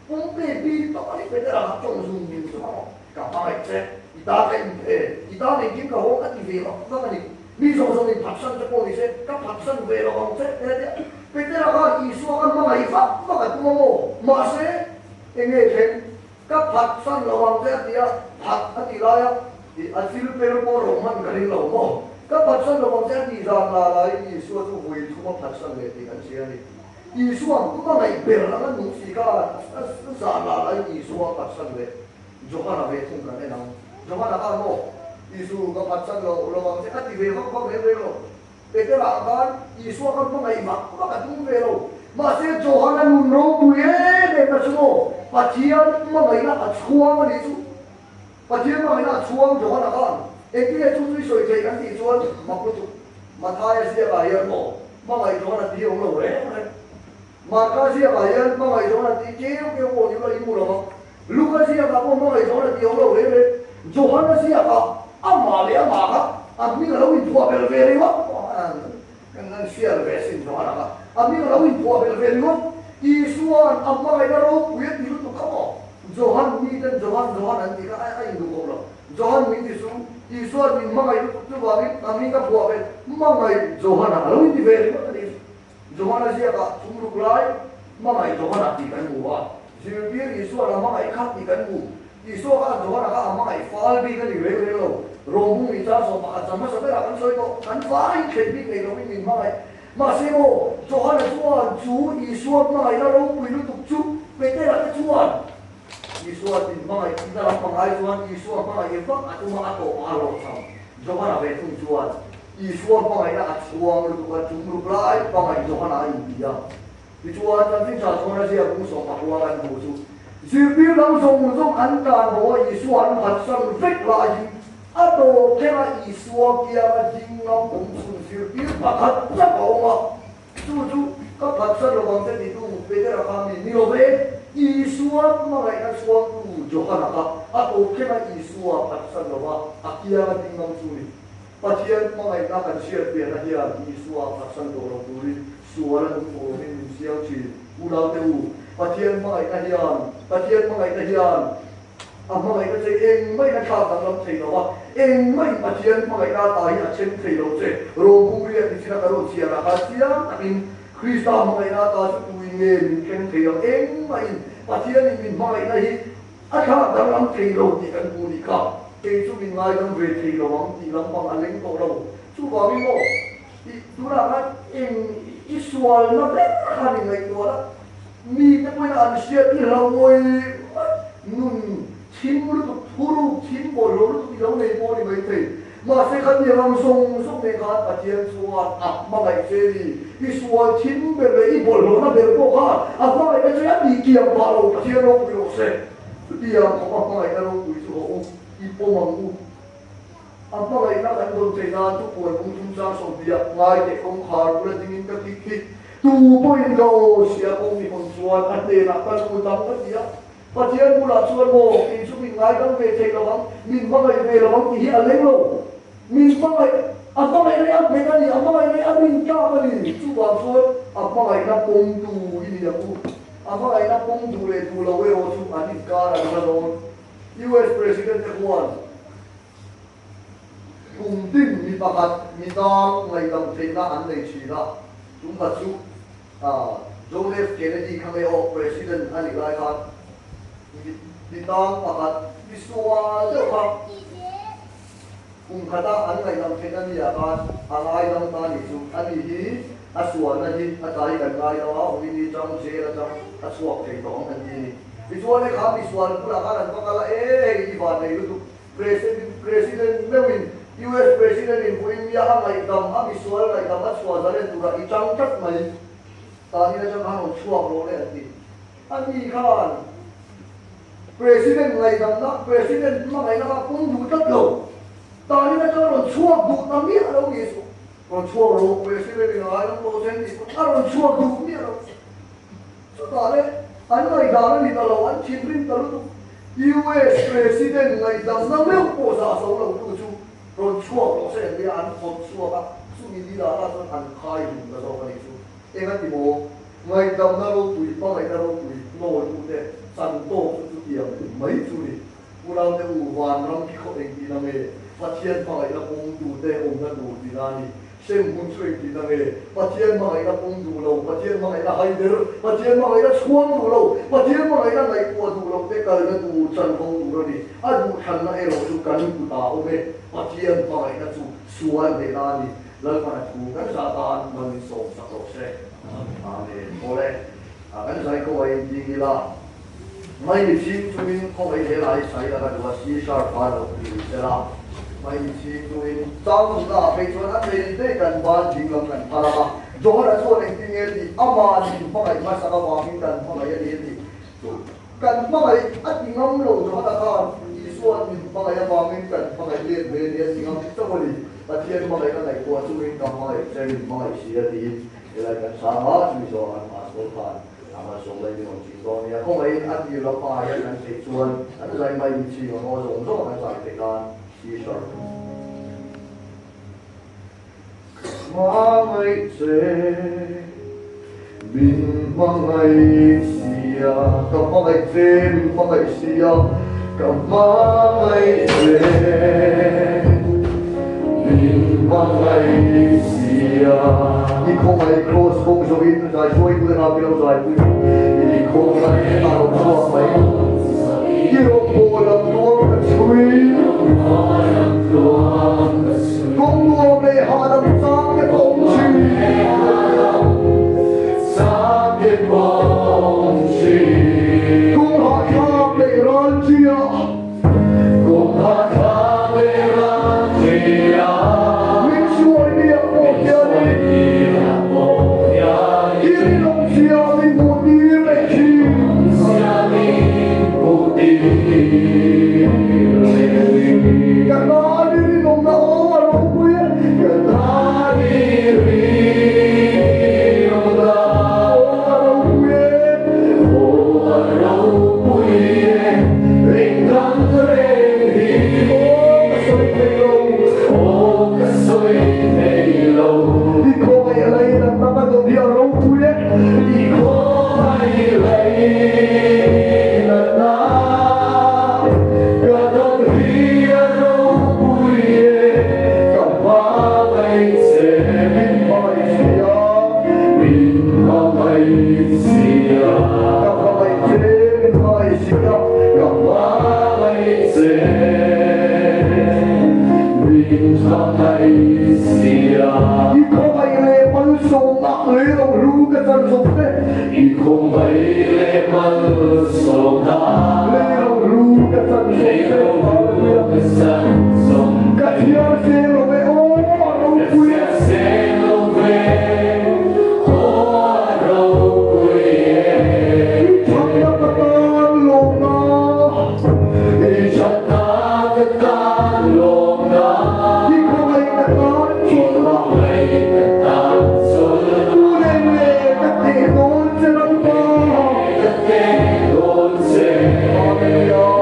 pumpe bik tawh a ni Petera kha tawng zung zung chu maw ka hmangaih che i tan ka inphe i tan engkim ka haw ka ti ve vak vak a ni mi zawng zawng in phatsan che pawh ni se ka phatsan ve lo ang che te tia Petera khan Isua kha hmangaih vak vak a tum a maw mahse enge thleng ka phatsan lo ang che a ti a phat a ti lai a I a thil per pawh rawh hman ka ring lo maw? Ka phatsan lo ang che a tih zan la laiin Isua chu vui thum a phatsan leh tih kan hria a ni. Isua hmangaih ber anga nung si khan a zan la laiin Isua a phatsan leh. Johana ve thung kan en ang. Johana khan maw, Isu ka phatsan lo lo ang che a ti ve vak vak reng reng lo. Petera khan Isua kha hmangaih vak vak a tum ve lo. Mahse Johana nun ropui em em na chu maw, Pathian hmangaihna a chhuang a nih chu. Pathian hmangaihna a chhuang Johana khan engtin nge chu chu i sawi theih kan tih chuan mak lutuk. Mathaia ziakah hian maw hmangaih Johana tih awm lo reng reng. Marka ziakah hian hmangaih Johana tih keu keu pawh ni ula i mu lo ang. Luka ziakah pawh hmangaih Johana tih awm lo reng reng. Johana ziakah amah leh amah kha a hming a lo inphuah belh ve ringawt. Kan han hriat ve sin Johana kha a hming a lo inphuah belh ve ringawt. Isua'n a hmangaihna ropui a ti lutuk kha maw? Johan mi ten Johan Johan an tih kha a induh kawp lo. Johan min ti su, Isua'n min hmangaih lutuk chuvangin a hming a phuah ve hmangaih Johana a lo inti ve ringawt a ni. Johana ziakah thum ruk lai Hmangaih Johana tih kan hmu a, zirtir Isua'n a hmangaih kha tih kan hmu. Isua khan Johana kha a hmangaih fal bik a ni reng reng lo. Rawng bung nih chang 11 chan hmasa berah kan sawi tawh, kan vaiin thlen bik nei loin min hmangaih. Mahse maw, Johana chuan chu Isua hmangaihna ropui lutuk chu Petera te chuan Isua min hmangaih tihna lam pangai chuan Isua hmangaih vak a tum a, a tawpah a hlawhchham. Johana ve thung chuan Isua hmangaihna a chhuang lutuk a, chung ruk lai hmangaih Johana a inti a. Tichuan, chanchin tha chuan a ziak bung 15 kan hmuh chu zirtir dang zawng zawng an tan bo a, Isua an phatsan vek laiin a tawp thleng a Isua kianga ding ngam awm chhun zirtir pakhat chauh a awm a, chu chu ka phatsan lovang che titu Petera kha mi ni lo ve, Isua hmangaihna chhuangtu Johana kha a tawp thleng a Isua phatsan lova a kianga ding ngam chu ni. Pathian hmangaihna kan hriat piahna hian Isua phatsan tawh lo turin sual a nung tawh lovin min siam thin. Unaute u, Pathian hmangaihna hian, Pathian hmangaihna hian a hmangaihna che engmah in a thlak danglam thei lo a, engmah in Pathian hmangaihna ata hi a then thei lo che. Rawng bung riak nichina ka rawn chhiar ah khan chiang takin Krista hmangaihna ata chu tuin nge min then thei lo, engmah in Pathian in min hmangaihna hi a thlak danglam thei lo tih kan hmu nih kha. Kei chu min ngaidam ve thei lo ang tih lampang a leng tawh lo. Chuvangin maw, i tunah khan eng i sualna ber khan i ngaihtuah la, mite pawhin an hriat i hlauhmawih nun thim lutuk, thuruk thim bawlhhlawh lutuk i lo nei pawh a ni maithei. Mahse khan mi ram zawng zawng nen khan Pathian chuan a hmangaih che ni. I sual thim ber leh i bawlhhlawhna ber pawh khan a hmangaihna che a tih kiam pah lo, Pathian ropui rawh se. Chutiang khawpa hmangaihna ropui chu haw u, i pawm ang u. A hmangaihna kan dawn theih nan thupuan bung thum chang 20 ngai teh kawngkhar bula dingin ka kik hi tu pawhin ka aw sia kawng ni hawn chuan a hnenah ka lut ang ka ti a. Pathian bulah chuan maw kei chu min ngaidam ve thei lo ang, min hmangaih ve lo ang tih hi a leng lo. Min hmangaih, a hmangaihna hi a nghet a ni, a hmangaihna hi a rintlak a ni. Chuvang chuan a hmangaihna pawmtu i ni ang u. A hmangaihna pawm duh leh duh lo erawh chu an inkar an la dawn. US President te khuan kum tin mi pakhat mi tang ngaihdam theihna an nei thin a, chungkhat chu John F. Kennedy kha nge aw President a nih lai khan mi tang pakhat mi sual deuh kha kum khata an ngaihdam theihna ni ah khan a ngaidam ta nih chu a ni hi a sualna hi a tlai kan ngai lo a, awm in ni chang jail atang a chhuak thei tawh ang kan ti a ni. Tichuan hei kha mi sual bulah khan an va kal a, e hei i van nei lutuk President President meuhin US President in puiin nia a ngaihdam a misual ngaihdam a chhuah zalen turah i chang tlat mai tanin atang khan rawn chhuak rawh le an ti. A ni khan President ngaihdamna President hmangaihna kha pawm duh tlat lo tanin atang rawn chhuak duh ta miah lo ni suh. Rawn chhuak rawh President in a ngaidam tawh che an tih pawh a rawn chhuak duh miah lo. Chutah le an ngaihdan a ni ta lo, an thinrim ta lutuk. US President ngaihdamna meuh pawh zah zo lo tu chu rawn chhuak rawh se an nia, an phawt chhuak a, chumi ni lah lah chuan an khai hlum ta zawk a nih chu. Eng a ti maw? Ngaihdamna ropui, hmangaihna ropui hnawltute chan tawk chu chutiang mai chu ni. Unaute u, vanram khi khaw engtin ang e? Pathian hmangaihna pawmtute awmna tur tihna a ni. Sem hun chu engtin ang e? Pathian hmangaihna pawm duh lo, Pathian hmangaihna hai ber, Pathian hmangaihna chhuang duh lo, Pathian hmangaihna ngaihtuah duh loh te kalna tur chanvo tur a ni. A duhthlanna erawh chu kan kutah a awm e. Pathian hmangaihna chu sual hnehna a ni. Lalpan a thu kan zah tan mal min sawm sak rawh se. Amen. Awle, kan zai ko a inting ila. Mai mi chhing chungin khawngaih he lai sai laka duh a C sharp a lo ti rih sela. Mai mi chhing chungin chang nunna ah phei chuan a thei daih kan ban ding lam kan phal ang a. Johana chuan engtin nge tih ama nin hmangaih hmasak avangin kan hmangaih a ni a ti. Chu kan hmangaih a ti ngam lo Johana khan Isua'n min hmangaih avangin kan hmangaih let ve a ni a ti ngam chauh a ni. Pathian hmangaihna ngaihtuah chungin ka hmangaih che min hmangaih si a tiin helai kan sang a, chumi zawh an pastor khan A malsawm lai ni rawn ching dawn nia. Khawngaihin a tir lam pangah hian kan theih chuan kan zai mai mi ching ang aw zawng zawng kan zai theih nan T-shirt. Hmangaih che min hmangaih sia Ka hmangaih che min hmangaih sia Ka hmangaih che min hmangaih sia. I khawngaih Kraws kawng zawhin zai hruaitute hna pilo zai pui I khawngaih a rawn chhuak mai I rawngbâwl lam tuam ka chhui Kawng nuam leh hahdam chang te pawh awm thin Kawng hahthlak leh ralṭiah Min hruai miah pawh hianin i rinawmzia min hmuh tir leh thin. Ka tan i rinawmna aw a ropui e. Ka tan i rinawmna aw a ropui e. Aw a ropui e. Engdang reng hi aw ka sawi thei lo, aw ka sawi thei lo. I khawngaih lei natna ka dawn hi a ropui e. I khawngaih lei natna ka dawn hi a ropui e. Ka hmangaih che, min hmangaih si a, min hmangaih si a. Ka hmangaih che, min hmangaih si a. Ka hmangaih che, min hmangaih si a. I khawngaih leh malsawmna lei lo hlu ka chan zawk te. I khawngaih leh malsawmna lei lo hlu ka chan zawk te. Ka thiar seng lo ve aw a ropui e. Ka thiar seng lo ve aw a ropui e. I thatna ka tan lawmna. I thatna ka tan lawmna. I khawngaih ka tan chawlhna. I khawngaih ka tan chawlhna. Tu nen nge ka teh dawn che Lalpa. Ka teh dawn che. Hallelujah.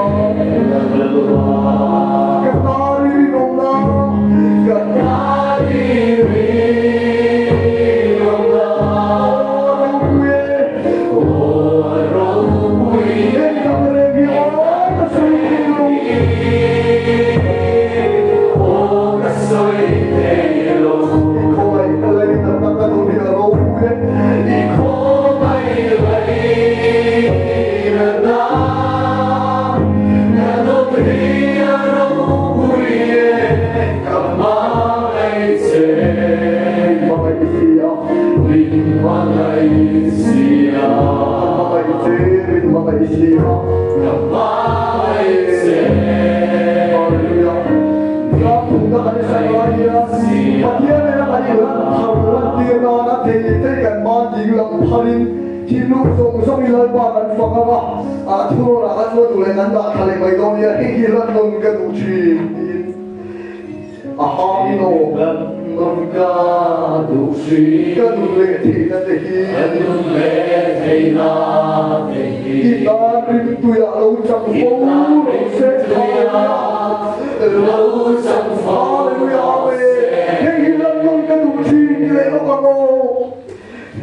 Lalpa. Ka tan i rinawmna. Ka tan i rinawmna. Aw a ropui e. A hang no non ka duh si ka nun leh theihna te hi ka nun leh theihna te hi i tan rimtuiah lo chang fo rawh se Hallelujah lo chang fo Hallelujah Amen hei hi lan non ka duh thin ti leh lawk ang aw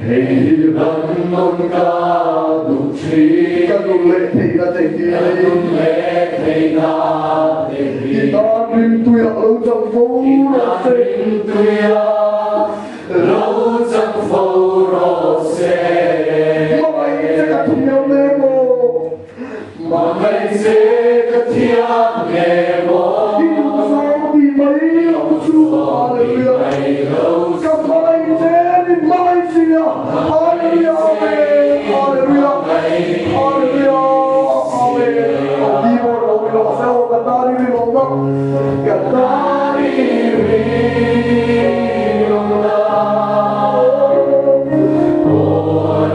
Hei hi lan non ka duh thin ka nun leh theihna te hi ka nun leh theihna te hi i tan rimtuiah lo chang fo rawh se i tan rimtuiah lo chang fo rawh se. Hmangaih che ka thiam em aw. Hmangaih che ka thiam em aw. I duhzawng ti mai lo chu Hallelujah. Ka hmangaih che min hmangaih si a Hallelujah Amen Hallelujah Hallelujah Amen. A keyboard lo ni rawh se aw ka tan i rinawmna ka tan i rinawmna aw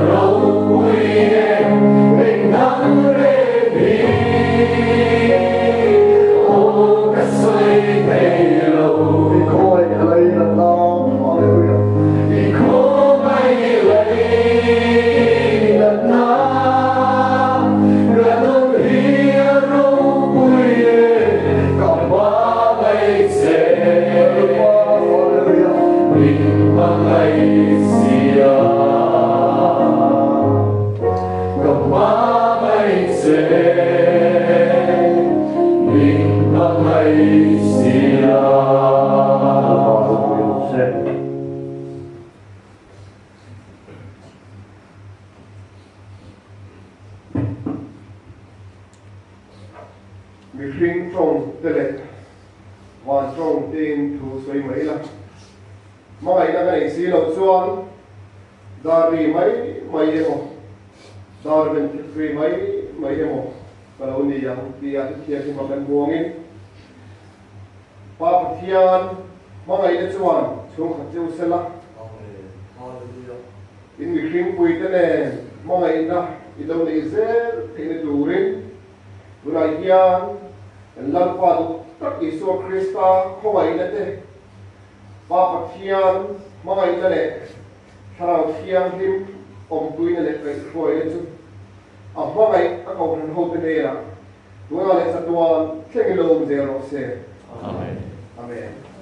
ropui e engdang reng hi aw ka sawi thei lo i khawngaih lei natna Hallelujah i khawngaih lei natna ka nun hi a ropui e ka hmangaih che Hallelujah min hmangaih sia ka hmangaih che min Van tawng tein thu sawi mai la. Hmangaihna ka neih si loh chuan dar ri mai mai emaw, dar ben thik ri mai mai emaw ka lo ni ang tia thuthianghlim a kan buangin Pa Pathian hmangaihna chuan chhungkhat che u sela. In mihringpuite nen hmangaihna i lo neih zel theihna turin tunah hian kan Lalpa duh tak Isua Krista khawngaihna te, Pa Pathian hmangaihna leh Thlarau Thianghlim awmpuina leh kaihhruaina chu a hmangaih a kohhran hote hnenah tunah leh chatuan thlengin lo awm zel rawh se. Amen. Amen.